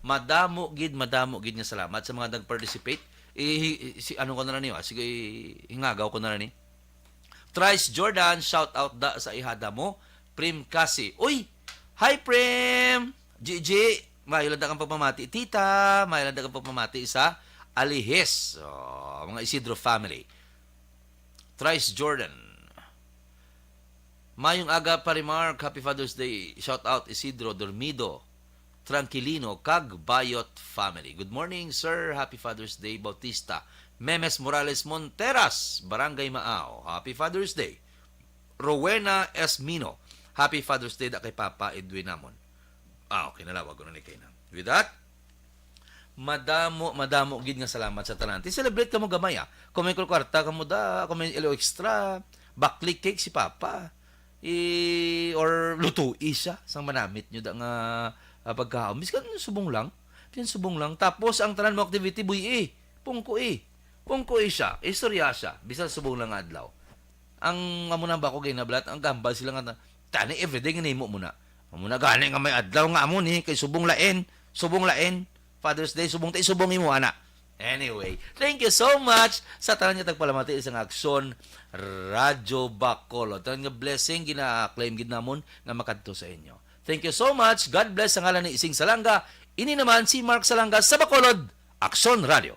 madamo gid, madamo gid nga salamat sa mga nag-participate. I, i, si, ano ko na lang niyo, ah, sige, hingagaw ko na lang ni. Trice Jordan, shout out da sa ihada mo, Prim Kasi. Uy! Hi, Prim! Gigi, maayo lang da kang pagpamati. Tita, maayo lang da kang pagpamati sa Alihis. Oh, mga Isidro family. Trice Jordan. Mayong aga, Pare Mark. Happy Father's Day. Shout out, Isidro Dormido. Tranquilino kag Bayot family. Good morning, sir. Happy Father's Day, Bautista. Memes Morales Monteras, Barangay Maaw. Happy Father's Day. Rowena Esmino. Happy Father's Day da kay Papa Edwin namon. Ah, okay, nalawag ko na ni kay na. With that, madamo, madamo gid nga salamat sa tanan. Ti-celebrate kamo gamay, ah. Kung may kwarta kamo da, kung may ilo extra, bakli cake si Papa. I, or lutoi siya sang manamit nyo da nga ah, pagkaon. Biskan subong lang. Biskan subong lang. Tapos ang tanan mo activity, buy-i. Pungkoi. Pungkoi siya. Istorya siya. Bisan subong lang nga adlaw. Ang amo nang bako gay nabalat, ang gambal sila nga, "Tani, everyday nga nimo mo na." Amo na gani nga may adlaw nga amo ni, kay subong lain, subong lain. Father's Day, subong ta, subong imo, ana. Anyway, thank you so much sa tanan nga tagpalamati sa nga Aksyon Radyo Bacolod. Tanan nga blessing, gina-claim gid namon nga makadto sa inyo. Thank you so much. God bless sa ngalan ni Ising Salanga. Ini naman si Mark Salanga sa Bacolod, Aksyon Radio.